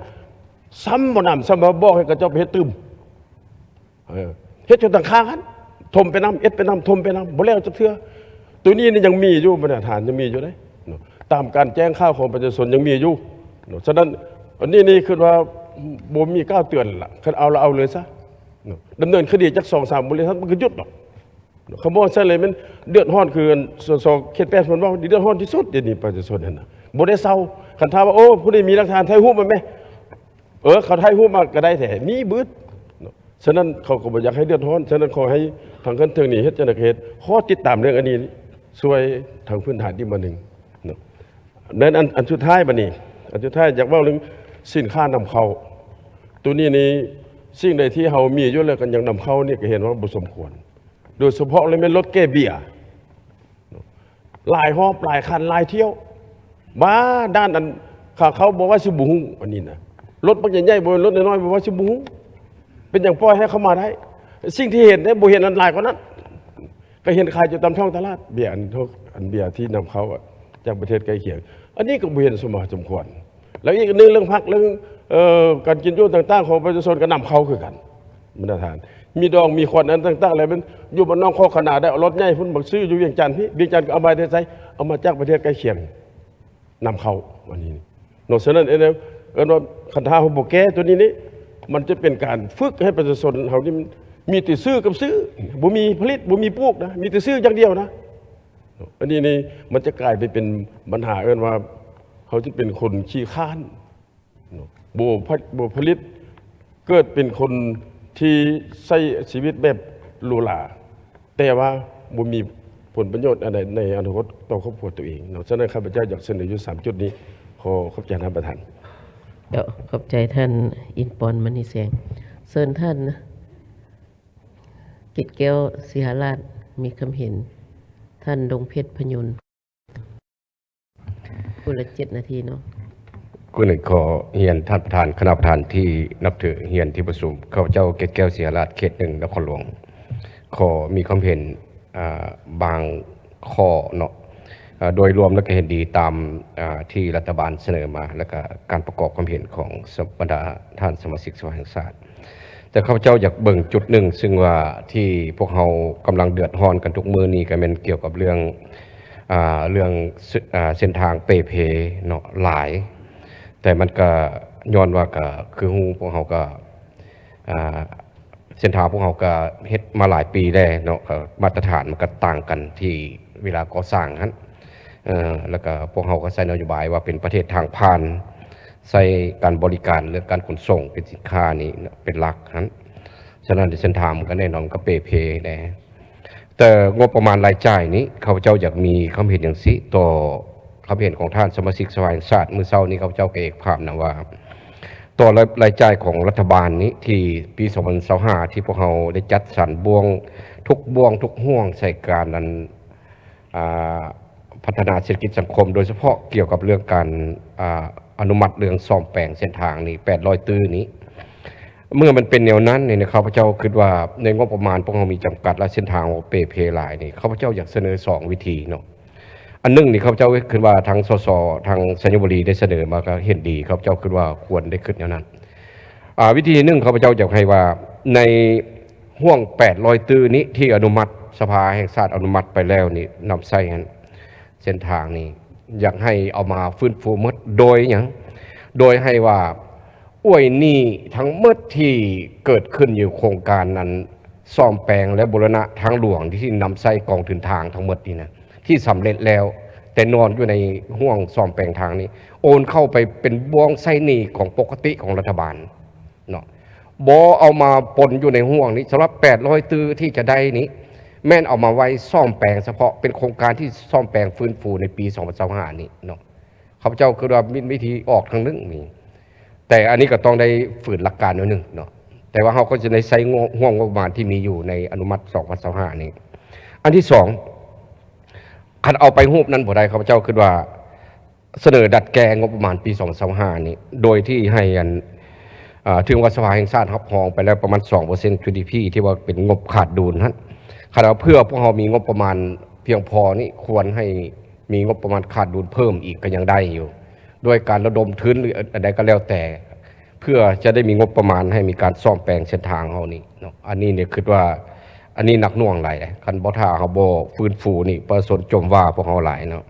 ຊ້ຳບໍ່ໜຳ ຊ້ຳວ່າບອກໃຫ້ເຂົາເຈົ້າໄປເຮັດຕື່ມ. ເອີ ເຮັດຢູ່ທາງຂ້າງຫັ້ນ ຖົມໄປນຳ ເອັດໄປນຳ ຖົມໄປນຳ ບໍ່ແລ້ວຈັກເທື່ອ. ໂຕນີ້ນີ້ຍັງມີຢູ່ ບັນດາທ່ານ ຍັງມີຢູ່ເດ້ເນາະ ຕາມການແຈ້ງຂ່າວຂອງປະຊາຊົນຍັງມີຢູ່ເນາະ. ສະນັ້ນ ອັນນີ້ນີ້ຄິດວ່າບໍ່ມີກ່າວເຕືອນລະ ຄັນເອົາລະເອົາເລີຍຊະເນາະ. ດຳເນີນຄະດີຈັກສອງສາມບໍລິສັດ ມັນກໍຢຸດດອກເນາະ. ຄຳວ່າຊັ້ນເລີຍ ແມ່ນເດືອດຮ້ອນ ຄືອັນ ສສ ເຂດແປດ ເພິ່ນເວົ້າ ເດືອດຮ້ອນທີ່ສຸດດຽວນີ້ ປະຊາຊົນຫັ້ນນະ ບໍ່ໄດ້ເຊົາ. ຄັນຖ້າວ່າ ໂອ້ ຜູ້ໃດມີຫຼັກຖານ ຖ່າຍຮູບມາແມ້ ເອີ ເຂົາຖ່າຍຮູບມາກໍໄດ້ແທ້ ມີບຶດເນາະ. ສະນັ້ນເຂົາກໍບໍ່ຢາກໃຫ້ເດືອດຮ້ອນ. ສະນັ້ນຂໍໃຫ້ທາງຂັ້ນເທິງນີ້ເຮັດຈັ່ງໃດກໍເຮັດ ຂໍຕິດຕາມເລື່ອງອັນນີ້ ຊ່ວຍທາງພື້ນຖານອີກໜ້ອຍໜຶ່ງເນາະ. ແມ່ນອັນ ອັນສຸດທ້າຍບັດນີ້ ອັນສຸດທ້າຍຢາກເວົ້າເລື່ອງສິນຄ້ານຳເຂົ້າ. ໂຕນີ້ນີ້ ສິ່ງໃດທີ່ເຮົາມີຢູ່ແລ້ວກໍຍັງນຳເຂົ້ານີ້ ກໍເຫັນວ່າບໍ່ສົມຄວນ ໂດຍສະເພາະເລີຍແມ່ນລົດແກ່ເບຍ ຫຼາຍຮອບ ຫຼາຍຄັນ ຫຼາຍຖ້ຽວ ມາດ້ານອັນ ຂາເຂົ້າບໍ່ວ່າຊິບໍ່ຮູ້ ອັນນີ້ນະ ລົດບັກໃຫຍ່ໆ ບໍ່ແມ່ນລົດນ້ອຍໆ ບໍ່ວ່າຊິບໍ່ຮູ້. ເປັນຫຍັງປ່ອຍໃຫ້ເຂົ້າມາໄດ້? ສິ່ງທີ່ເຫັນເດ້ ບໍ່ເຫັນອັນຫຼາຍກວ່ານັ້ນ ກໍເຫັນຂາຍຢູ່ຕາມທ້ອງຕະຫຼາດ ເບຍອັນ ອັນເບຍທີ່ນຳເຂົ້າຈາກປະເທດໃກ້ຄຽງ ອັນນີ້ກໍບໍ່ເຫັນສົມມາສົມຄວນ. ແລ້ວອີກອັນໜຶ່ງ ເລື່ອງຜັກ ເລື່ອງ ເອີ ການກິນຢູ່ຕ່າງໆ ຂອງປະຊາຊົນກໍນຳເຂົ້າຄືກັນ ບັນດາທ່ານ. ມີດອງມີຂວັນອັນຕ່າງໆ ແລ້ວແມ່ນຢູ່ບ້ານໜອງຄອກຂະໜາໄດ້ເອົາລົດໃຫຍ່ພຸ້ນມາຊື້ຢູ່ວຽງຈັນພີ້ ວຽງຈັນກໍເອົາມາແຕ່ໃສ? ເອົາມາຈາກປະເທດໃກ້ຄຽງ ນຳເຂົ້າ ອັນນີ້ເນາະ. ສະນັ້ນ ເອີ້ນ ເອີ້ນວ່າ ຄັນຖ້າເຮົາບໍ່ແກ້ຕົວນີ້ນີ້ ມັນຈະເປັນການຝຶກໃຫ້ປະຊາຊົນເຮົານີ້ ມີແຕ່ຊື້ກັບຊື້ ບໍ່ມີຜະລິດ ບໍ່ມີປູກນະ ມີແຕ່ຊື້ຢ່າງດຽວນະ. ອັນນີ້ນີ້ມັນຈະກາຍໄປເປັນບັນຫາ ເອີ້ນວ່າເຮົາຈະເປັນຄົນຂີ້ຄ້ານເນາະ ບໍ່ຜະ ບໍ່ຜະລິດ ເກີດເປັນຄົນທີ່ໃຊ້ຊີວິດແບບຫຼູຫຼາ ແຕ່ວ່າບໍ່ມີຜົນປະໂຫຍດອັນໃດໃນອະນາຄົດຕໍ່ຄອບຄົວຕົວເອງເນາະ. ສະນັ້ນ ຂ້າພະເຈົ້າຢາກສະເໜີຢູ່ສາມຈຸດນີ້. ຂໍຂອບໃຈທ່ານປະທານ. ເຈົ້າ ຂອບໃຈທ່ານ ອິນປອນ ມະນີແສງ. ເຊີນທ່ານ ເກດແກ້ວ ສີຫະລາດ ມີຄຳເຫັນ. ທ່ານ ດົງເພັດ ພະຍູນ. ຜູ້ລະເຈັດນາທີເນາະ. ກ່ອນອື່ນຂໍຮຽນທ່ານປະທານ, ຄະນະປະທານທີ່ນັບຖື, ຮຽນທີ່ປະຊຸມ, ຂ້າພະເຈົ້າ ເກດແກ້ວ ສີຫະລາດ ເຂດໜຶ່ງ ນະຄອນຫຼວງ ຂໍມີຄວາມເຫັນ ອາ ບາງຂໍ້ເນາະ. ອາ ໂດຍລວມແລ້ວກໍເຫັນດີຕາມ ອາ ທີ່ລັດຖະບານສະເໜີມາ ແລ້ວກໍການປະກອບຄວາມເຫັນຂອງ ສະ ບັນດາທ່ານສະມາຊິກສະພາແຫ່ງຊາດ. ແຕ່ຂ້າພະເຈົ້າຢາກເບິ່ງຈຸດໜຶ່ງ ຊຶ່ງວ່າທີ່ພວກເຮົາກຳລັງເດືອດຮ້ອນກັນທຸກມື້ນີ້ ກໍແມ່ນກ່ຽວກັບເລື່ອງ ອາ ເລື່ອງ ເສັ້ນ ອາ ເສັ້ນທາງເປ່ເພເນາະ ຫຼາຍ. ແຕ່ມັນກໍຍ້ອນວ່າ ກໍຄືຮູ້ ພວກເຮົາກໍ ອາ ເສັ້ນທາງພວກເຮົາກໍເຮັດມາຫຼາຍປີແລ້ວເນາະ, ກໍມາດຕະຖານມັນກໍຕ່າງກັນທີ່ເວລາກໍ່ສ້າງຫັ້ນ. ເອີ ແລ້ວກໍພວກເຮົາກໍໃຊ້ນະໂຍບາຍວ່າເປັນປະເທດທາງຜ່ານ, ໃຊ້ການບໍລິການເລື່ອງການຂົນສົ່ງເປັນສິນຄ້ານີ້ເປັນຫຼັກຫັ້ນ. ສະນັ້ນເສັ້ນທາງມັນກໍແນ່ນອນມັນກໍເປ່ເພແດ່. ແຕ່ງົບປະມານລາຍຈ່າຍນີ້ ຂ້າພະເຈົ້າຢາກມີຄຳເຫັນຈັ່ງຊີ້ ຕໍ່ຄຳເຫັນຂອງທ່ານສະມາຊິກສະພາແຫ່ງຊາດ. ມື້ເຊົ້ານີ້ຂ້າພະເຈົ້າກໍເອກພາບນຳວ່າ ຕໍ່ລາຍ ລາຍຈ່າຍຂອງລັດຖະບານນີ້ ທີ່ປີສອງພັນຊາວຫ້າ ທີ່ພວກເຮົາໄດ້ຈັດສັນບ່ວງ ທຸກບ່ວງທຸກຫ່ວງໃສ່ການ ອັນ ອາ ພັດທະນາເສດຖະກິດສັງຄົມ ໂດຍສະເພາະກ່ຽວກັບເລື່ອງການ ອາ ອະນຸມັດເລື່ອງສ້ອມແປງເສັ້ນທາງນີ້ ແປດຮ້ອຍຕື້ນີ້. ເມື່ອມັນເປັນແນວນັ້ນນີ້ນະ ຂ້າພະເຈົ້າຄິດວ່າໃນງົບປະມານພວກເຮົາມີຈຳກັດ ແລະ ເສັ້ນທາງເຮົາເປ່ເພຫຼາຍນີ້ ຂ້າພະເຈົ້າຢາກສະເໜີສອງວິທີເນາະ. ອັນໜຶ່ງນີ້ ຂ້າພະເຈົ້າຄິດວ່າທາງ ສສ ທາງໄຊຍະບູລີໄດ້ສະເໜີມາ ກໍເຫັນດີ, ຂ້າພະເຈົ້າຄິດວ່າຄວນໄດ້ຄິດແນວນັ້ນ. ອາ ວິທີໜຶ່ງ ຂ້າພະເຈົ້າຢາກໃຫ້ວ່າໃນຫ່ວງແປດຮ້ອຍຕື້ນີ້ ທີ່ອະນຸມັດ ສະພາແຫ່ງຊາດອະນຸມັດໄປແລ້ວນີ້ ນຳໃຊ້ຫັ້ນ ເສັ້ນທາງນີ້ ຢາກໃຫ້ເອົາມາຟື້ນຟູໝົດ. ໂດຍຫຍັງ? ໂດຍໃຫ້ວ່າ ໂອ້ຍ ໜີ້ທັງໝົດທີ່ເກີດຂຶ້ນຢູ່ໂຄງການນັ້ນ ສ້ອມແປງ ແລະ ບູລະນະທາງຫຼວງ ທີ່ນຳໃຊ້ກອງທຶນທາງທັງໝົດນີ້ນະ ທີ່ສຳເລັດແລ້ວ ແຕ່ນອນຢູ່ໃນຫ່ວງສ້ອມແປງທາງນີ້ ໂອນເຂົ້າໄປເປັນບ່ວງໃຊ້ໜີ້ຂອງປົກກະຕິຂອງລັດຖະບານເນາະ, ບໍ່ເອົາມາປົນຢູ່ໃນຫ່ວງນີ້. ສຳລັບແປດຮ້ອຍຕື້ທີ່ຈະໄດ້ນີ້ ແມ່ນເອົາມາໄວ້ສ້ອມແປງສະເພາະ ເປັນໂຄງການທີ່ສ້ອມແປງຟື້ນຟູໃນປີສອງພັນຊາວຫ້ານີ້ເນາະ. ຂ້າພະເຈົ້າຄິດວ່າມີວິທີອອກທາງໜຶ່ງນີ້ ແຕ່ອັນນີ້ກໍຕ້ອງໄດ້ຝືນຫຼັກການໜ້ອຍໜຶ່ງເນາະ, ແຕ່ວ່າເຮົາກໍຈະໄດ້ໃຊ້ງ- ຮ່ວມງົບປະມານທີ່ມີຢູ່ໃນອະນຸມັດສອງພັນຊາວຫ້ານີ້. ອັນທີສອງ ຄັນເອົາໄປຮູບນັ້ນບໍ່ໄດ້ ຂ້າພະເຈົ້າຄິດວ່າສະເໜີດັດແກ້ງົບປະມານປີສອງພັນຊາວຫ້ານີ້ ໂດຍທີ່ໃຫ້ອັນ ເອີ ເຖິງວ່າສະພາແຫ່ງຊາດຮັບຮອງໄປແລ້ວປະມານສອງເປີເຊັນ ຈີດີພີ ທີ່ວ່າເປັນງົບຂາດດຸນຫັ້ນ, ຄັນວ່າເພື່ອພວກເຮົາມີງົບປະມານພຽງພໍນີ້ ຄວນໃຫ້ມີງົບປະມານຂາດດຸນເພີ່ມອີກກໍຍັງໄດ້ຢູ່ ໂດຍການລະດົມທຶນ ຫຼື ອັນໃດກໍແລ້ວແຕ່ ເພື່ອຈະໄດ້ມີງົບປະມານໃຫ້ມີການສ້ອມແປງເສັ້ນທາງເຮົານີ້ເນາະ. ອັນນີ້ນີ້ຄິດວ່າ ອັນນີ້ໜັກໜ່ວງຫຼາຍເດ້, ຄັນບໍ່ ຖ້າເຮົາບໍ່ຟື້ນຟູນີ້ ປະຊາຊົນຈົ່ມວ່າພວກເຮົາຫຼາຍເນາະ.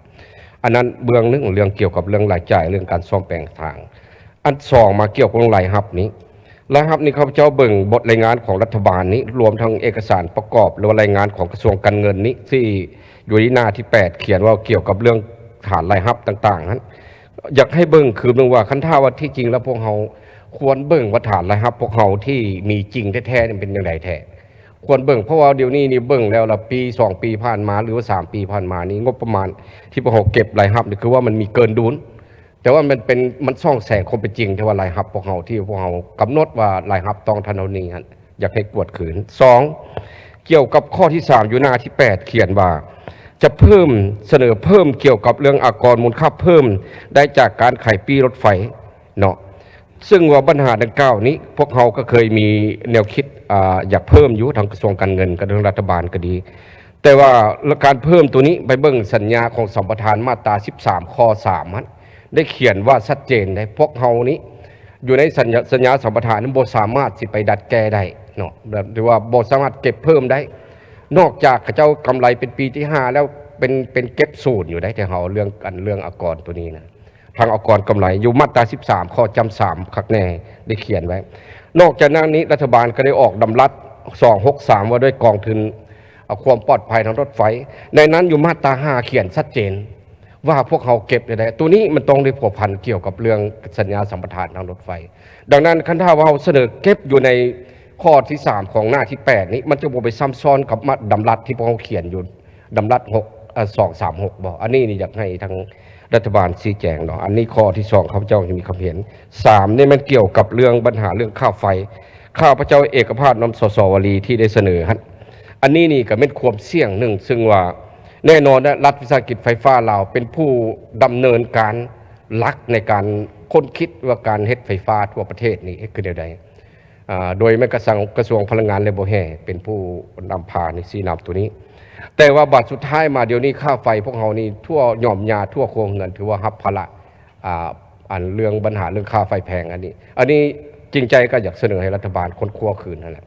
ອັນນັ້ນເບື້ອງໜຶ່ງ ເລື່ອງກ່ຽວກັບເລື່ອງລາຍຈ່າຍ ເລື່ອງການສ້ອມແປງທາງ. ອັນສອງ ມາກ່ຽວກັບລາຍຮັບນີ້, ລາຍຮັບນີ້ ຂ້າພະເຈົ້າເບິ່ງບົດລາຍງານຂອງລັດຖະບານນີ້ ລວມທັງເອກະສານປະກອບ ຫຼືວ່າລາຍງານຂອງກະຊວງການເງິນນີ້ ທີ່ຢູ່ໃນໜ້າທີແປດ ຂຽນວ່າກ່ຽວກັບເລື່ອງຖານລາຍຮັບຕ່າງໆຫັ້ນ, ຢາກໃຫ້ເບິ່ງຄືນໜຶ່ງວ່າ ຄັນຖ້າວ່າທີ່ຈິງແລ້ວພວກເຮົາຄວນເບິ່ງວ່າຖານລາຍຮັບພວກເຮົາທີ່ມີຈິງແທ້ໆນີ້ເປັນຈັ່ງໃດແທ້ ຄວນເບິ່ງ. ເພາະວ່າດຽວນີ້ນີ້ເບິ່ງແລ້ວລະ ປີສອງປີຜ່ານມາ ຫຼືວ່າສາມປີຜ່ານມານີ້ ງົບປະມານທີ່ພວກເຮົາເກັບລາຍຮັບນີ້ ຄືວ່າມັນມີເກີນດຸນ, ແຕ່ວ່າມັນເປັນ ມັນສ່ອງແສງຄວາມເປັນຈິງ ທີ່ວ່າລາຍຮັບພວກເຮົາ ທີ່ພວກເຮົາກຳນົດວ່າລາຍຮັບຕ້ອງເທົ່ານັ້ນເທົ່ານີ້ຫັ້ນ ຢາກໃຫ້ກວດຄືນ. ສອງ ກ່ຽວກັບຂໍ້ທີສາມ ຢູ່ໜ້າທີແປດ ຂຽນວ່າ ຈະເພີ່ມ ສະເໜີເພີ່ມກ່ຽວກັບເລື່ອງອາກອນມູນຄ່າເພີ່ມໄດ້ຈາກການຂາຍປີ້ລົດໄຟເນາະ. ເຊິ່ງວ່າບັນຫາດັ່ງກ່າວນີ້ ພວກເຮົາກໍເຄີຍມີແນວຄິດ ອາ ຢາກເພີ່ມຢູ່ ທາງກະຊວງການເງິນກໍດີ ທາງລັດຖະບານກໍດີ, ແຕ່ວ່າການເພີ່ມໂຕນີ້ ໄປເບິ່ງສັນຍາຂອງສຳປະທານມາດຕາສິບສາມ ຂໍ້ສາມຫັ້ນ ໄດ້ຂຽນວ່າຊັດເຈນເດ້ ພວກເຮົານີ້ຢູ່ໃນສັນຍາ ສັນຍາສຳປະທານນັ້ນ ບໍ່ສາມາດຊິໄປດັດແກ້ໄດ້ເນາະ, ແບບທີ່ວ່າບໍ່ສາມາດເກັບເພີ່ມໄດ້ ນອກຈາກເຂົາເຈົ້າກຳໄລເປັນປີທີຫ້າແລ້ວ ເປັນ ເປັນເກັບສູນຢູ່ໄດ໋ ທີ່ເຮົາເລື່ອງ ອັນເລື່ອງອາກອນໂຕນີ້ນະ. ທາງອາກອນກຳໄລ ຢູ່ມາດຕາສິບສາມ ຂໍ້ຈຳສາມ ຄັກແນ່ ໄດ້ຂຽນໄວ້. ນອກຈາກນັ້ນນີ້ ລັດຖະບານກໍໄດ້ອອກດຳລັດສອງຫົກສາມ ວ່າດ້ວຍກອງທຶນ ຄວາມປອດໄພທາງລົດໄຟ. ໃນນັ້ນຢູ່ມາດຕາຫ້າຂຽນຊັດເຈນວ່າພວກເຮົາເກັບໄດ້. ໂຕນີ້ມັນຕ້ອງໄດ້ພົວພັນກ່ຽວກັບເລື່ອງສັນຍາສຳປະທານທາງລົດໄຟ. ດັ່ງນັ້ນ ຄັນຖ້າວ່າເຮົາສະເໜີເກັບຢູ່ໃນຂໍ້ທີສາມຂອງໜ້າທີແປດນີ້ ມັນຈະບໍ່ໄປຊ້ຳຊ້ອນກັບມາດຳລັດທີ່ພວກເຮົາຂຽນຢູ່ ດຳລັດຫົກ ເອີ ສອງສາມຫົກບໍ່? ອັນນີ້ນີ້ຢາກໃຫ້ທາງລັດຖະບານຊີ້ແຈງເນາະ. ອັນນີ້ຂໍ້ທີສອງ ຂ້າພະເຈົ້າຈະມີຄຳເຫັນ. ສາມ ນີ້ແມ່ນກ່ຽວກັບເລື່ອງບັນຫາເລື່ອງຄ່າໄຟ. ຂ້າພະເຈົ້າເອກະພາບນຳ ສສ ວາລີ ທີ່ໄດ້ສະເໜີຫັ້ນ. ອັນນີ້ນີ້ກໍແມ່ນຄວາມສ່ຽງໜຶ່ງ ຊຶ່ງວ່າແນ່ນອນແຫຼະ ລັດວິສາຫະກິດໄຟຟ້າລາວເປັນຜູ້ດຳເນີນການຫຼັກໃນການຄົ້ນຄິດວ່າການເຮັດໄຟຟ້າທົ່ວປະເທດນີ້ເຮັດຄືແນວໃດ. ອາ ໂດຍແມ່ນກະຊວງ ກະຊວງພະລັງງານ ແລະ ບໍ່ແຮ່ ເປັນຜູ້ນຳພາໃນຊີ້ນຳໂຕນີ້. ແຕ່ວ່າບາດສຸດທ້າຍມາດຽວນີ້ ຄ່າໄຟພວກເຮົານີ້ທົ່ວຫຍ່ອມຫຍ້າທົ່ວຄົວເຮືອນ ຖືວ່າຮັບພາລະ ອາ ອັນເລື່ອງບັນຫາເລື່ອງຄ່າໄຟແພງອັນນີ້. ອັນນີ້ຈິງໃຈກໍຢາກສະເໜີໃຫ້ລັດຖະບານຄົ້ນຄວ້າຄືນຫັ້ນແຫຼະ.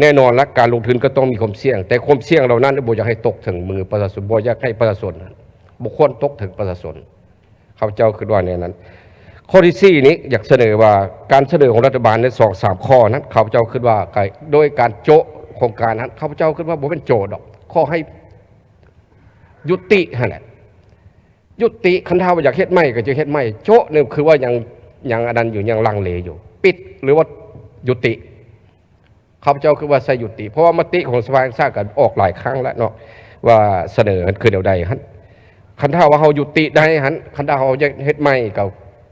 ແນ່ນອນລະ ການລົງທຶນກໍຕ້ອງມີຄວາມສ່ຽງ, ແຕ່ຄວາມສ່ຽງເຫຼົ່ານັ້ນບໍ່ຢາກໃຫ້ຕົກເຖິງມືປະຊາຊົນ, ບໍ່ຢາກໃຫ້ປະຊາຊົນ, ບໍ່ຄວນຕົກເຖິງປະຊາຊົນ. ຂ້າພະເຈົ້າຄິດວ່າແນວນັ້ນ. ຂໍ້ທີສີ່ນີ້ຢາກສະເໜີວ່າ ການສະເໜີຂອງລັດຖະບານໃນສອງສາມຂໍ້ນັ້ນ ຂ້າພະເຈົ້າຄິດວ່າກະ ໂດຍການໂຈະໂຄງການນັ້ນ ຂ້າພະເຈົ້າຄິດວ່າບໍ່ແມ່ນໂຈະດອກ, ຂໍໃຫ້ຍຸຕິຫັ້ນແຫຼະ ຍຸติ. ຄັນຖ້າວ່າຢາກເຮັດໃໝ່ກໍຈະເຮັດໃໝ່, ໂຈະນີ້ຄືວ່າຍັງ ຍັງອັນນັ້ນຢູ່, ຍັງລັງເລຢູ່, ປິດ ຫຼືວ່າຍຸຕິ. ຂ້າພະເຈົ້າຄິດວ່າໃສ່ຍຸຕິ ເພາະວ່າມະຕິຂອງສະພາແຫ່ງຊາດກໍອອກຫຼາຍຄັ້ງແລ້ວເນາະ ວ່າສະເໜີຫັ້ນຄືແນວໃດຫັ້ນ. ຄັນຖ້າວ່າເຮົາຍຸຕິໄດ້ຫັ້ນ, ຄັນຖ້າເຮົາຢາກເຮັດໃໝ່ກໍ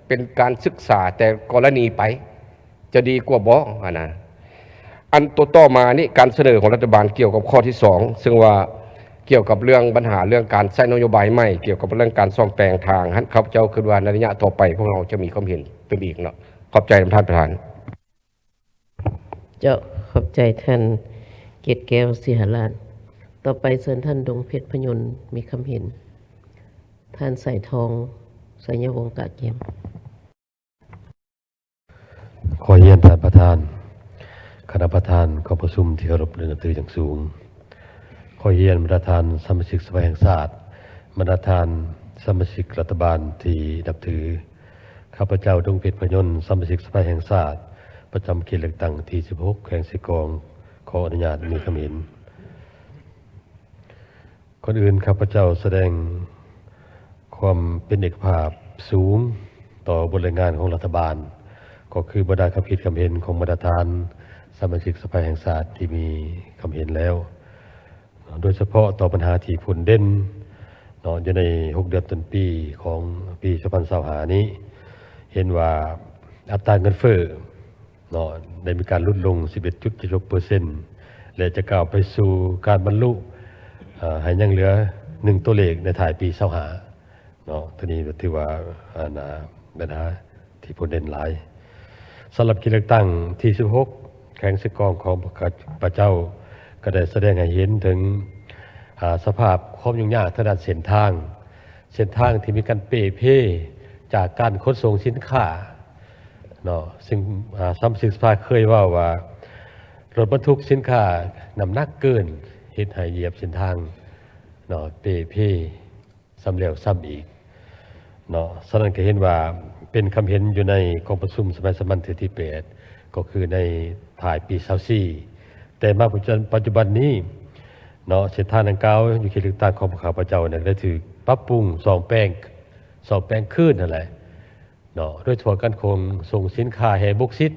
ເປັນການສຶກສາແຕ່ກໍລະນີໄປ ຈະດີກວ່າບໍ່ຫັ້ນນະ. ອັນໂຕຕໍ່ມານີ້ ການສະເໜີຂອງລັດຖະບານກ່ຽວກັບຂໍ້ທີສອງ ຊຶ່ງວ່າກ່ຽວກັບເລື່ອງບັນຫາເລື່ອງການໃຊ້ນະໂຍບາຍໃໝ່ ກ່ຽວກັບເລື່ອງການສ້ອມແປງທາງຫັ້ນ, ຂ້າພະເຈົ້າຄິດວ່າໃນໄລຍະຕໍ່ໄປພວກເຮົາຈະມີຄວາມເຫັນຕື່ມອີກເນາະ. ຂອບໃຈທ່ານປະທານ. ເຈົ້າ, ຂອບໃຈທ່ານເກດແກ້ວ ສີຫະລາດ. ຕໍ່ໄປເຊີນທ່ານ ດົງເພັດພະຍົນ ມີຄຳເຫັນ. ທ່ານ ສາຍທອງ ໄຊຍະວົງ ກະກຽມ. ຂໍຮຽນທ່ານປະທານ, ຄະນະປະທານກອງປະຊຸມທີ່ເຄົາລົບ ແລະ ນັບຖືຢ່າງສູງ. ຂໍຮຽນບັນດາທ່ານສະມາຊິກສະພາແຫ່ງຊາດ, ບັນດາທ່ານສະມາຊິກລັດຖະບານທີ່ນັບຖື. ຂ້າພະເຈົ້າ ດົງເພັດພະຍົນ ສະມາຊິກສະພາແຫ່ງຊາດ ປະຈຳເຂດເລືອກຕັ້ງທີສິບຫົກ ແຂວງເຊກອງ ຂໍອະນຸຍາດມີຄຳເຫັນ. ກ່ອນອື່ນ ຂ້າພະເຈົ້າສະແດງຄວາມເປັນເອກະພາບສູງຕໍ່ບົດລາຍງານຂອງລັດຖະບານ, ກໍຄືບັນດາຄຳຄິດຄຳເຫັນຂອງບັນດາທ່ານສະມາຊິກສະພາແຫ່ງຊາດທີ່ມີຄຳເຫັນແລ້ວ. ໂດຍສະເພາະຕໍ່ບັນຫາທີ່ພົ້ນເດັ່ນເນາະ ຢູ່ໃນຫົກເດືອນຕົ້ນປີຂອງປີສອງພັນຊາວຫ້ານີ້ ເຫັນວ່າອັດຕາເງິນເຟີ້ເນາະ ໄດ້ມີການຫຼຸດລົງສິບເອັດຈຸດເຈັດຫົກເປີເຊັນ ແລະ ຈະກ້າວໄປສູ່ການບັນລຸ ເອີ ໃຫ້ຍັງເຫຼືອໜຶ່ງຕົວເລກໃນທ້າຍປີຊາວຫ້າເນາະ. ໂຕນີ້ກໍຖືວ່າ ອັນ ບັນຫາ ທີ່ພົ້ນເດັ່ນຫຼາຍ. ສຳລັບເຂດເລືອກຕັ້ງທີສິບຫົກ ແຂວງເຊກອງຂອງຂ້າພະເຈົ້າ ກໍໄດ້ສະແດງໃຫ້ເຫັນເຖິງ ອາ ສະພາບຄວາມຫຍຸ້ງຍາກທາງດ້ານເສັ້ນທາງ, ເສັ້ນທາງທີ່ມີການເປ່ເພຈາກການຂົນສົ່ງສິນຄ້າເນາະ, ຊຶ່ງ ອາ ສະມາຊິກສະພາເຄີຍເວົ້າວ່າ ລົດບັນທຸກສິນຄ້ານ້ຳໜັກເກີນ ເຮັດໃຫ້ຢຽບເສັ້ນທາງເນາະ ເປ່ເພ ຊ້ຳແລ້ວຊ້ຳອີກເນາະ. ສະນັ້ນກໍເຫັນວ່າເປັນຄຳເຫັນຢູ່ໃນກອງປະຊຸມສະໄໝສາມັນເທື່ອທີແປດ ກໍຄືໃນທ້າຍປີຊາວສີ່ ແຕ່ມາປັດຈຸບັນນີ້ເນາະ ເສັ້ນທາງດັ່ງກ່າວຢູ່ເຂດເລືອກຕັ້ງຂອງພວກຂ້າພະເຈົ້ານັ້ນ ໄດ້ຖືກປັບປຸງສ້ອມແປງ ສ້ອມແປງຄືນຫັ້ນແຫຼະເນາະ, ໂດຍສະເພາະການຂົນສົ່ງສິນຄ້າແຮ່ບົກຊິດ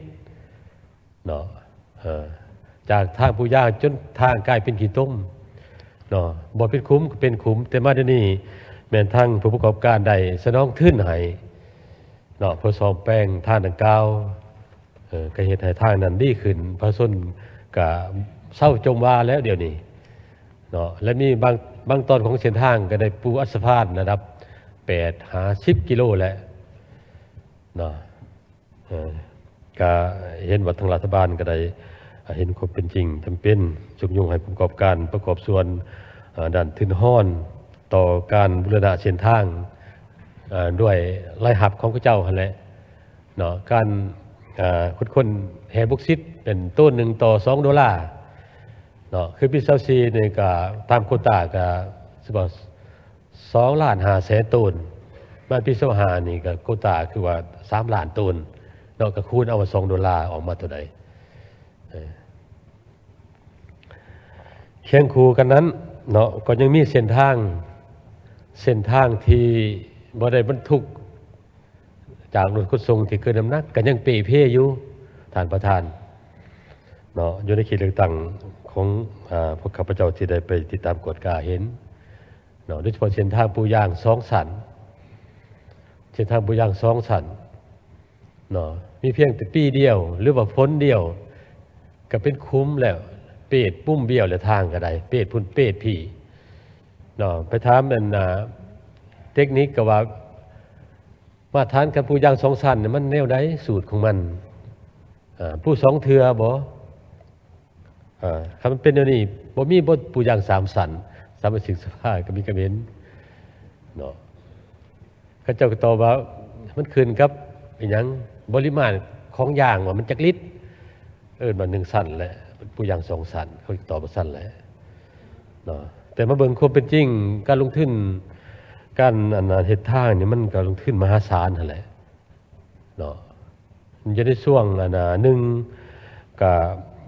ເນາະ ເອີ ຈາກທາງປູຢາງຈົນທາງກາຍເປັນຂີ້ຕົມເນາະ, ບໍ່ເປັນຂຸມກໍເປັນຂຸມ. ແຕ່ມາດຽວນີ້ແມ່ນທາງຜູ້ປະກອບການໄດ້ສະໜອງທຶນໃຫ້ເນາະ ເພື່ອສ້ອມແປງທາງດັ່ງກ່າວ, ເອີ ກໍເຮັດໃຫ້ທາງນັ້ນດີຂຶ້ນ, ປະຊາຊົນກໍເຊົາຈົ່ມວ່າແລ້ວດຽວນີ້ເນາະ. ແລະ ມີບາງ ບາງຕອນຂອງເສັ້ນທາງກໍໄດ້ປູອັດສະພານລະດັບແປດຫາສິບກິໂລແລ້ວເນາະ. ເອີ ກະເຫັນວ່າທາງລັດຖະບານກະໄດ້ເຫັນຄວາມເປັນຈິງຈຳເປັນ ຊຸກຍູ້ໃຫ້ຜູ້ປະກອບການປະກອບສ່ວນ ເອີ ດ້ານທຶນຮອນຕໍ່ການບູລະນະເສັ້ນທາງ ເອີ ດ້ວຍລາຍຮັບຂອງເຂົາເຈົ້າຫັ້ນແຫຼະເນາະ. ການ ເອີ ຂຸດຄົ້ນແຮ່ບົກຊິດເປັນໂຕນໜຶ່ງຕໍ່ສອງໂດລາເນາະ, ຄືປີຊາວສີ່ນີ້ກະຕາມໂຄຕາກະ ສອງລ້ານຫ້າແສນໂຕນ, ມາປີຊາວຫ້ານີ້ກໍໂຄຕາຄືວ່າສາມລ້ານໂຕນເນາະ, ກໍຄູນເອົາວ່າສອງໂດລາອອກມາເທົ່າໃດ. ເອີ ເຂ ຄຽງຄູ່ກັນນັ້ນເນາະ ກໍຍັງມີເສັ້ນທາງ ເສັ້ນທາງທີ່ບໍ່ໄດ້ບັນທຸກຈາກລົດຂົນສົ່ງທີ່ເກີນນ້ຳໜັກ ກໍຍັງເປ່ເພຢູ່ ທ່ານປະທານເນາະ ຢູ່ໃນເຂດເລືອກຕັ້ງຂອງ ອາ ພວກຂ້າພະເຈົ້າທີ່ໄດ້ໄປຕິດຕາມກວດກາເຫັນເນາະ ໂດຍສະເພາະເສັ້ນທາງປູຢາງສອງຊັ້ນ ເສັ້ນທາງປູຢາງສອງຊັ້ນ ເນາະ ມີພຽງແຕ່ປີດຽວ ຫຼືວ່າຝົນດຽວ ກໍເປັນຂຸມແລ້ວ ເປດປຸ້ມບ້ຽວແລ້ວ ທາງກໍໄດ້ ເປດພຸ້ນເປດພີ້ເນາະ ໄປຖາມອັນ ອ່າ ເຕັກນິກກໍວ່າ ມາດຕະຖານການປູຢາງສອງຊັ້ນນີ້ມັນແນວໃດ ສູດຂອງມັນ ອ່າ ປູສອງເທື່ອບໍ? ອ່າ ຄັນມັນເປັນແນວນີ້ ບໍ່ມີບໍປູຢາງສາມຊັ້ນ ສະມາຊິກສະພາກໍມີຄວາມເຫັນເນາະ ເຂົາເຈົ້າກໍຕອບວ່າ ມັນຂຶ້ນກັບອີຫຍັງ ປະລິມານຂອງຢາງວ່າມັນຈັກລິດ ເອີ້ນວ່າໜຶ່ງຊັ້ນແຫຼະ ປູຢາງສອງຊັ້ນ ເຂົາກໍຕອບວ່າຊັ້ນແຫຼະເນາະ ແຕ່ມາເບິ່ງຄວາມເປັນຈິງ ການລົງທຶນ ການ ອັນ ເຮັດທາງນີ້ ມັນກໍລົງທຶນມະຫາສານຫັ້ນແຫຼະ ເນາະ ຢູ່ໃນຊ່ວງອັນໜຶ່ງກະ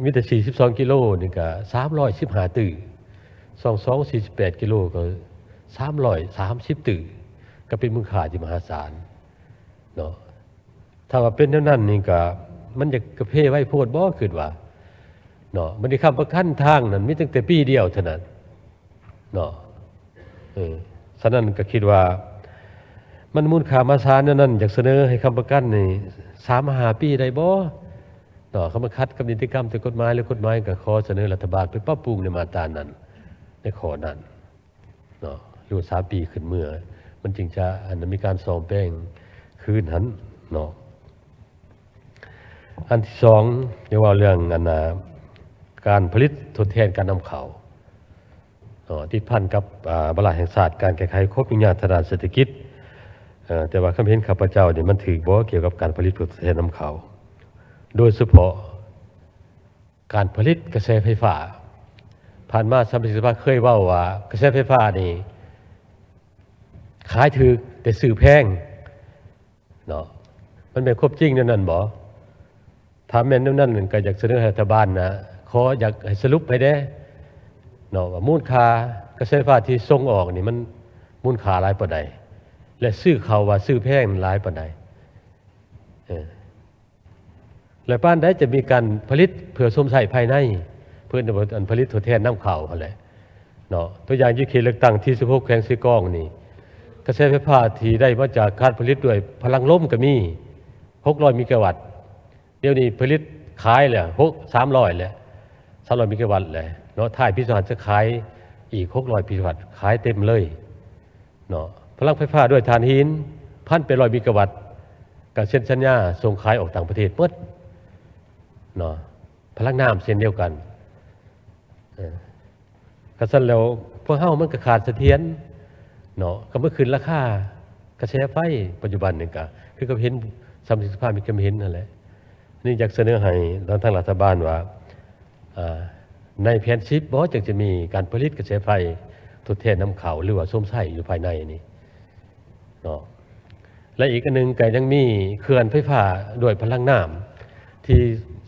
ມີແຕ່ສີ່ສິບສອງກິໂລນີ້ກະສາມຮ້ອຍສິບຫ້າຕື້ ຊ່ວງສອງສີ່ສິບແປດກິໂລກໍສາມຮ້ອຍສາມສິບຕື້ ກໍເປັນມູນຄ່າທີ່ມະຫາສານເນາະ ຖ້າວ່າເປັນແນວນັ້ນນີ້ກະ ມັນຢາກກະເພໄວໂພດບໍ່ ຄິດວ່າເນາະ ບັດນີ້ຄ້ຳປະກັນທາງນັ້ນມີຕັ້ງແຕ່ປີດຽວເທົ່ານັ້ນ ເນາະ ເອີ ສະນັ້ນກໍຄິດວ່າ ມັນມູນຄ່າມະຫາສານແນວນັ້ນ ຢາກສະເໜີໃຫ້ຄ້ຳປະກັນນີ້ສາມຫ້າປີໄດ້ບໍ່ເນາະ ຄັນມັນຂັດກັບນິຕິກຳ ແຕ່ກົດໝາຍ ຫຼືກົດໝາຍ ກໍຂໍສະເໜີລັດຖະບານໄປປັບປຸງໃນມາດຕານັ້ນ ໃນຂໍ້ນັ້ນເນາະ ຫຼືວ່າສາມປີຂຶ້ນເມືອ ມັນຈຶ່ງຈະ ອັນ ມີການສ້ອມແປງຄືນຫັ້ນເນາະ. ອັນທີສອງ ຢາກເວົ້າເລື່ອງ ອັນ ອ່າ ການຜະລິດທົດແທນການນຳເຂົ້າເນາະ ຕິດພັນກັບ ອ່າ ວາລະແຫ່ງຊາດ ການແກ້ໄຂຄວາມຫຍຸ້ງຍາກທາງດ້ານເສດຖະກິດ ເອີ ແຕ່ວ່າຄວາມເຫັນຂ້າພະເຈົ້ານີ້ ມັນຖືກບໍ່ ກ່ຽວກັບການຜະລິດທົດແທນນຳເຂົ້າ ໂດຍສະເພາະການຜະລິດກະແສໄຟຟ້າ? ຜ່ານມາສະມາຊິກສະພາເຄີຍເວົ້າວ່າ ກະແສໄຟຟ້ານີ້ຂາຍຖືກ ແຕ່ຊື້ແພງ ເນາະ ມັນແມ່ນຄວາມຈິງແນວນັ້ນບໍ່? ຖ້າແມ່ນແນວນັ້ນ ກໍຢາກສະເໜີໃຫ້ລັດຖະບານນະ ຂໍຢາກໃຫ້ສະຫຼຸບໃຫ້ແດ່ເນາະ ວ່າມູນຄ່າກະແສໄຟຟ້າທີ່ສົ່ງອອກນີ້ ມັນມູນຄ່າຫຼາຍປານໃດ ແລະ ຊື້ເຂົ້າວ່າຊື້ແພງຫຼາຍປານໃດ ເອີ ແລະ ປານໃດຈະມີການຜະລິດເພື່ອຊົມໃຊ້ພາຍໃນ ເພື່ອອັນຜະລິດທົດແທນນຳເຂົ້າຫັ້ນແຫຼະເນາະ ຕົວຢ່າງຢູ່ເຂດເລືອກຕັ້ງທີສິບຫົກ ແຂວງເຊກອງນີ້ ກະແສໄຟຟ້າທີ່ໄດ້ມາຈາກການຜະລິດດ້ວຍພະລັງລົມກໍມີຫົກຮ້ອຍເມກາວັດ ດຽວນີ້ຜະລິດຂາຍແລ້ວຫົກ ສາມຮ້ອຍແຫຼະ ສາມຮ້ອຍເມກາວັດແຫຼະເນາະ ທ້າຍປີສອງພັນ ຈະຂາຍອີກຫົກຮ້ອຍເມກາວັດ ຂາຍເຕັມເລີຍ ເນາະ ພະລັງໄຟຟ້າດ້ວຍຖ່ານຫີນ ພັນແປດຮ້ອຍເມກາວັດ ກະເຊັນສັນຍາສົ່ງຂາຍອອກຕ່າງປະເທດໝົດເນາະ ພະລັງນ້ຳເຊັ່ນດຽວກັນ ເອີ ຄັນຊັ້ນແລ້ວ ພວກເຮົາມັນກະຂາດສະຖຽນເນາະ ກະມາຂຶ້ນລາຄາກະແສໄຟ ປັດຈຸບັນນີ້ກະຄືກັບເຫັນ ສະມາຊິກສະພາມີຄວາມເຫັນຫັ້ນແຫຼະ ນີ້ຢາກສະເໜີໃຫ້ທາງລັດຖະບານວ່າ ອ່າ ໃນແຜນສິບບໍ ຈັ່ງຈະມີການຜະລິດກະແສໄຟທົດແທນນຳເຂົ້າ ຫຼືວ່າຊົມໃຊ້ຢູ່ພາຍໃນນີ້ເນາະ ແລະ ອີກອັນໜຶ່ງກໍຍັງມີເຂື່ອນໄຟຟ້າດ້ວຍພະລັງນ້ຳ ທີ່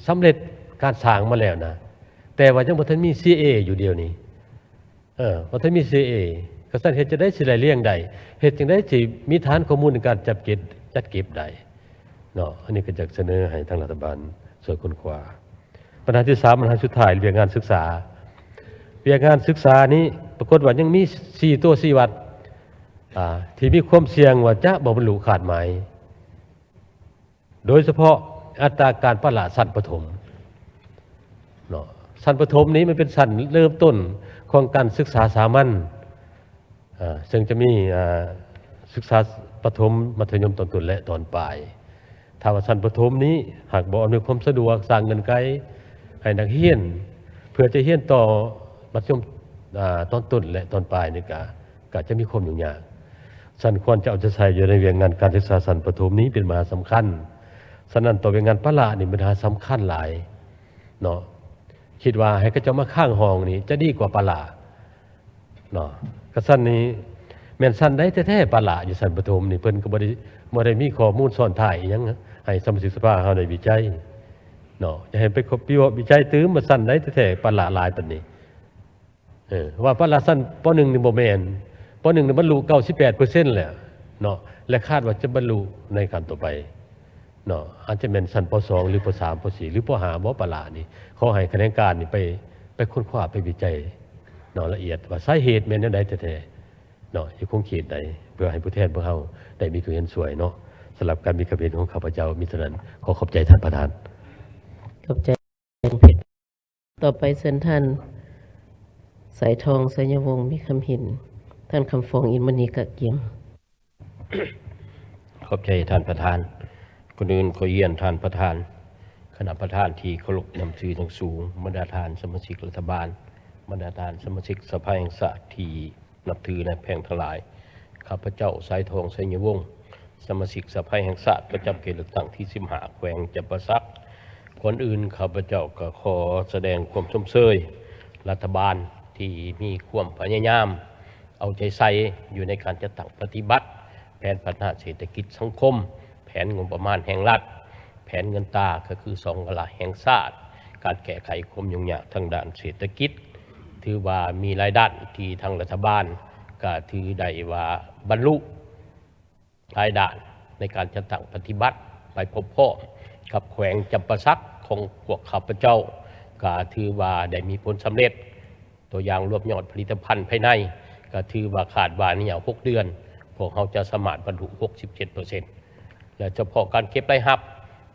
ສຳເລັດການສ້າງມາແລ້ວນະ ແຕ່ວ່າຍັງບໍ່ທັນມີ ຊີເອ ຢູ່ດຽວນີ້ ເອີ ບໍ່ທັນມີ ຊີເອ ກະຊັ້ນເຮັດຈັ່ງໃດຊິໄລ່ລຽງໄດ້ ເຮັດຈັ່ງໃດຊິມີຖານຂໍ້ມູນໃນການຈັດເກັບ ຈັດເກັບໄດ້ເນາະ ອັນນີ້ກໍຢາກສະເໜີໃຫ້ທາງລັດຖະບານຊ່ວຍຄົ້ນຄວ້າ. ບັນຫາທີສາມ ບັນຫາສຸດທ້າຍ ວຽກງານສຶກສາ ວຽກງານສຶກສານີ້ປາກົດວ່າຍັງມີສີ່ຕົວຊີ້ວັດ ອ່າ ທີ່ມີຄວາມສ່ຽງວ່າຈະບໍ່ບັນລຸຄາດໝາຍ ໂດຍສະເພາະອັດຕາການປະລະຊັ້ນປະຖົມເນາະ ຊັ້ນປະຖົມນີ້ມັນເປັນຊັ້ນເລີ່ມຕົ້ນຂອງການສຶກສາສາມັນ ເຊິ່ງຈະມີ ສຶກສາປະຖົມ ມັດທະຍົມຕອນຕົ້ນ ແລະ ຕອນປາຍ ຖ້າວ່າຊັ້ນປະຖົມນີ້ຫາກບໍ່ອຳນວຍຄວາມສະດວກ ສ້າງເງື່ອນໄຂໃຫ້ນັກຮຽນ ເພື່ອຈະຮຽນຕໍ່ມັດທະຍົມ ອ່າ ຕອນຕົ້ນ ແລະ ຕອນປາຍນີ້ກະ ກະຈະມີຄວາມຫຍຸ້ງຍາກ. ຊັ້ນຄວນຈະເອົາໃຈໃສ່ຢູ່ໃນວຽກງານການສຶກສາຊັ້ນປະຖົມນີ້ເປັນບັນຫາສຳຄັນ. ສະນັ້ນ ຕໍ່ວຽກງານປະລະນີ້ເປັນບັນຫາສຳຄັນຫຼາຍເນາະ. ຄິດວ່າໃຫ້ເຂົາເຈົ້າມາຄ້າງຫ້ອງນີ້ຈະດີກວ່າປະລະເນາະ. ກະຊັ້ນນີ້ແມ່ນຊັ້ນໃດແທ້ໆ ປະລະຢູ່ຊັ້ນປະຖົມນີ້ ເພິ່ນກໍບໍ່ໄດ້ ບໍ່ໄດ້ມີຂໍ້ມູນຊ້ອນທ້າຍອີ່ຫຍັງໃຫ້ສະມາຊິກສະພາເຮົາໄດ້ວິໄຈເນາະ. ຈະໃຫ້ໄປວິເຄາະວິໄຈຕື່ມວ່າຊັ້ນໃດແທ້ໆ ປະລະຫຼາຍປານນີ້. ເອີ ວ່າປະລະຊັ້ນ ປໍໜຶ່ງນີ້ບໍ່ແມ່ນ ປໍໜຶ່ງນີ້ບັນລຸເກົ້າສິບແປດເປີເຊັນແລ້ວເນາະ ແລະ ຄາດວ່າຈະບັນລຸໃນຂັ້ນຕໍ່ໄປເນາະ ອາດຈະແມ່ນຊັ້ນ ປໍສອງ ຫຼື ປໍສາມ ປໍສີ່ ຫຼື ປໍຫ້າ ບໍ່ ປະລະນີ້. ຂໍໃຫ້ຂະແໜງການນີ້ໄປ ໄປຄົ້ນຄວ້າ ໄປວິໄຈເນາະ ລະອຽດວ່າສາເຫດແມ່ນແນວໃດແທ້ໆເນາະ ຢູ່ຂົງເຂດໃດ ເພື່ອໃຫ້ຜູ້ແທນພວກເຮົາໄດ້ມີສ່ວນເຫັນຊ່ວຍເນາະ. ສຳລັບການມີຄຳເຫັນຂອງຂ້າພະເຈົ້າມີເທົ່ານັ້ນ. ຂໍຂອບໃຈທ່ານປະທານ. ຂອບໃຈ ເພັດ. ຕໍ່ໄປເຊີນທ່ານ ສາຍທອງ ໄຊຍະວົງ ມີຄຳເຫັນ. ທ່ານ ຄຳຟອງ ອິນມະນີ ກະກຽມ. ຂອບໃຈທ່ານປະທານ. ກ່ອນອື່ນຂໍຮຽນທ່ານປະທານ, ຄະນະປະທານທີ່ເຄົາລົບນັບຖືຢ່າງສູງ, ບັນດາທ່ານສະມາຊິກລັດຖະບານ, ບັນດາທ່ານສະມາຊິກສະພາແຫ່ງຊາດທີ່ ນັບຖືນາຍແພງທັງຫຼາຍ, ຂ້າພະເຈົ້າ ສາຍທອງ ໄຊຍະວົງ, ສະມາຊິກສະພາແຫ່ງຊາດ ປະຈຳເຂດເລືອກຕັ້ງທີສິບຫ້າ ແຂວງຈຳປາສັກ. ກ່ອນອື່ນ ຂ້າພະເຈົ້າກໍຂໍສະແດງຄວາມຊົມເຊີຍລັດຖະບານທີ່ມີຄວາມພະຍາຍາມເອົາໃຈໃສ່ຢູ່ໃນການຈັດຕັ້ງປະຕິບັດແຜນພັດທະນາເສດຖະກິດສັງຄົມ, ແຜນງົບປະມານແຫ່ງລັດ, ແຜນເງິນຕາ ກໍຄືສອງວາລະແຫ່ງຊາດ, ການແກ້ໄຂຄວາມຫຍຸ້ງຍາກທາງດ້ານເສດຖະກິດ, ຖືວ່າມີຫຼາຍດ້ານທີ່ທາງລັດຖະບານກໍຖືໄດ້ວ່າບັນລຸຫຼາຍດ້ານໃນການຈັດຕັ້ງປະຕິບັດໄປພ້ອມໆກັບແຂວງຈຳປາສັກຂອງພວກຂ້າພະເຈົ້າ, ກໍຖືວ່າໄດ້ມີຜົນສຳເລັດ. ຕົວຢ່າງລວມຍອດຜະລິດຕະພັນພາຍໃນ ກໍຖືວ່າຄາດວ່າໃນໄລຍະຫົກເດືອນ ພວກເຮົາຈະສາມາດບັນລຸຫົກສິບເຈັດເປີເຊັນ ແລະ ສະເພາະການເກັບລາຍຮັບ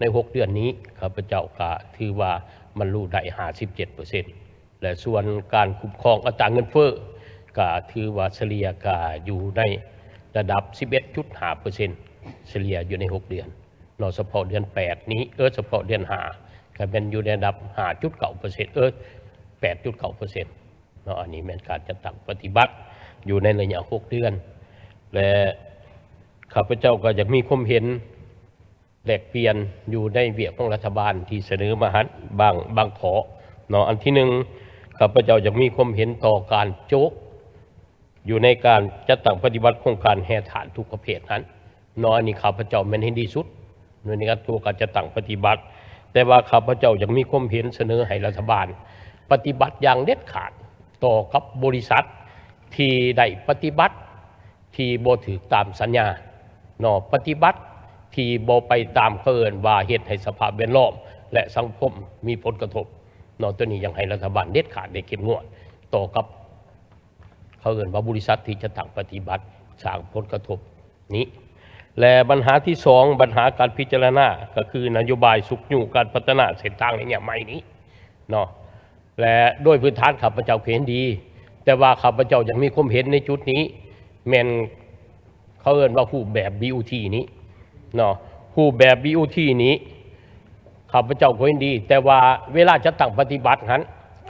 ໃນຫົກເດືອນນີ້ ຂ້າພະເຈົ້າກໍຖືວ່າບັນລຸໄດ້ຫ້າສິບເຈັດເປີເຊັນ ແລະ ສ່ວນການຄຸ້ມຄອງອັດຕາເງິນເຟີ້ ກໍຖືວ່າສະເລ່ຍກໍຢູ່ໃນລະດັບສິບເອັດຈຸດຫ້າເປີເຊັນ ສະເລ່ຍຢູ່ໃນຫົກເດືອນເນາະ. ສະເພາະເດືອນແປດນີ້ ເອີ ສະເພາະເດືອນຫ້າ ກໍແມ່ນຢູ່ໃນລະດັບຫ້າຈຸດເກົ້າເປີເຊັນ ເອີ ແປດຈຸດເກົ້າເປີເຊັນເນາະ. ອັນນີ້ແມ່ນການຈັດຕັ້ງປະຕິບັດຢູ່ໃນໄລຍະຫົກເດືອນ ແລະ ຂ້າພະເຈົ້າກໍຢາກມີຄວາມເຫັນ ແລກປ່ຽນຢູ່ໃນວຽກຂອງລັດຖະບານທີ່ສະເໜີມາຫັ້ນບາງ ບາງຂໍ້ເນາະ. ອັນທີໜຶ່ງ ຂ້າພະເຈົ້າຢາກມີຄວາມເຫັນຕໍ່ການໂຈະຢູ່ໃນການຈັດຕັ້ງປະຕິບັດໂຄງການແຮ່ທາດທຸກປະເພດຫັ້ນເນາະ. ອັນນີ້ຂ້າພະເຈົ້າແມ່ນເຫັນດີສຸດໃນການ ຕົວການຈັດຕັ້ງປະຕິບັດ, ແຕ່ວ່າຂ້າພະເຈົ້າຢາກມີຄວາມເຫັນສະເໜີໃຫ້ລັດຖະບານປະຕິບັດຢ່າງເດັດຂາດຕໍ່ກັບບໍລິສັດທີ່ໄດ້ປະຕິບັດ ທີ່ບໍ່ຖືກຕາມສັນຍາເນາະ, ປະຕິບັດທີ່ບໍ່ໄປຕາມ ເຂົາເອີ້ນວ່າເຮັດໃຫ້ສະພາບແວດລ້ອມ ແລະ ສັງຄົມມີຜົນກະທົບເນາະ. ໂຕນີ້ຢາກໃຫ້ລັດຖະບານເດັດຂາດ ແລະ ເຂັ້ມງວດຕໍ່ກັບ ເຂົາເອີ້ນວ່າບໍລິສັດທີ່ຈະຕັ້ງປະຕິບັດສ້າງຜົນກະທົບນີ້. ແລະ ບັນຫາທີສອງ ບັນຫາການພິຈາລະນາ ກໍຄືນະໂຍບາຍຊຸກຍູ້ການພັດທະນາເສັ້ນທາງໄລຍະໃໝ່ນີ້ເນາະ. ແລະ ໂດຍພື້ນຖານຂ້າພະເຈົ້າກໍເຫັນດີ ແຕ່ວ່າຂ້າພະເຈົ້າຢາກມີຄວາມເຫັນໃນຈຸດນີ້ ແມ່ນເຂົາເອີ້ນວ່າຮູບແບບ ບີໂອທີ ນີ້ເນາະ. ຮູບແບບ ບີໂອທີ ນີ້ ຂ້າພະເຈົ້າກໍເຫັນດີ ແຕ່ວ່າເວລາຈັດຕັ້ງປະຕິບັດຫັ້ນ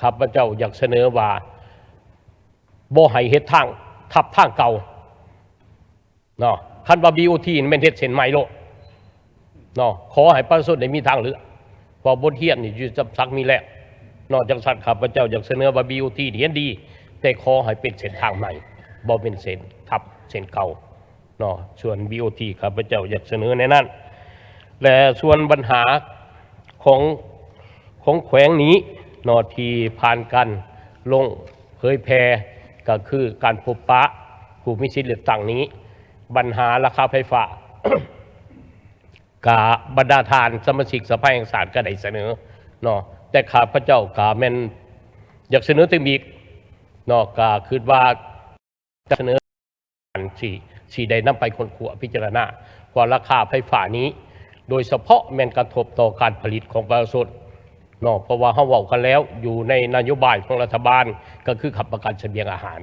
ຂ້າພະເຈົ້າຢາກສະເໜີວ່າ ບໍ່ໃຫ້ເຮັດທາງທັບທາງເກົ່າ ເນາະ. ຄັນວ່າ ບີໂອທີ ນີ້ແມ່ນເຮັດເສັ້ນໃໝ່ໂລດເນາະ, ຂໍໃຫ້ປະຊາຊົນໄດ້ມີທາງເລືອກ ເພາະບົດຮຽນນີ້ຢູ່ຈຳສັກມີແລ້ວເນາະ. ຈັ່ງຊັ້ນ ຂ້າພະເຈົ້າຢາກສະເໜີວ່າ ບີໂອທີ ນີ້ເຫັນດີ ແຕ່ຂໍໃຫ້ເປັນເສັ້ນທາງໃໝ່ ບໍ່ແມ່ນເສັ້ນທັບເສັ້ນເກົ່າເນາະ. ສ່ວນ ບີໂອທີ ຂ້າພະເຈົ້າຢາກສະເໜີແນວນັ້ນ ແລະ ສ່ວນບັນຫາຂອງ ຂອງແຂວງນີ້ເນາະ ທີ່ຜ່ານການລົງເຜີຍແຜ່ ກໍຄືການພົບປະຜູ້ມີສິດເລືອກຕັ້ງນີ້ ບັນຫາລາຄາໄຟຟ້າ ກະບັນດາທ່ານສະມາຊິກສະພາແຫ່ງຊາດກໍໄດ້ສະເໜີເນາະ, ແຕ່ຂ້າພະເຈົ້າກະແມ່ນຢາກສະເໜີຕື່ມອີກເນາະ, ກະຄິດວ່າຈະສະເໜີ ອັນທີ່ ທີ່ໄດ້ນຳໄປຄົ້ນຄວ້າພິຈາລະນາ ເພາະວ່າລາຄາໄຟຟ້ານີ້ ໂດຍສະເພາະແມ່ນກະທົບຕໍ່ການຜະລິດຂອງປະຊາຊົນເນາະ, ເພາະວ່າເຮົາເວົ້າກັນແລ້ວ ຢູ່ໃນນະໂຍບາຍຂອງລັດຖະບານ ກໍຄືຄ້ຳປະກັນສະບຽງອາຫານ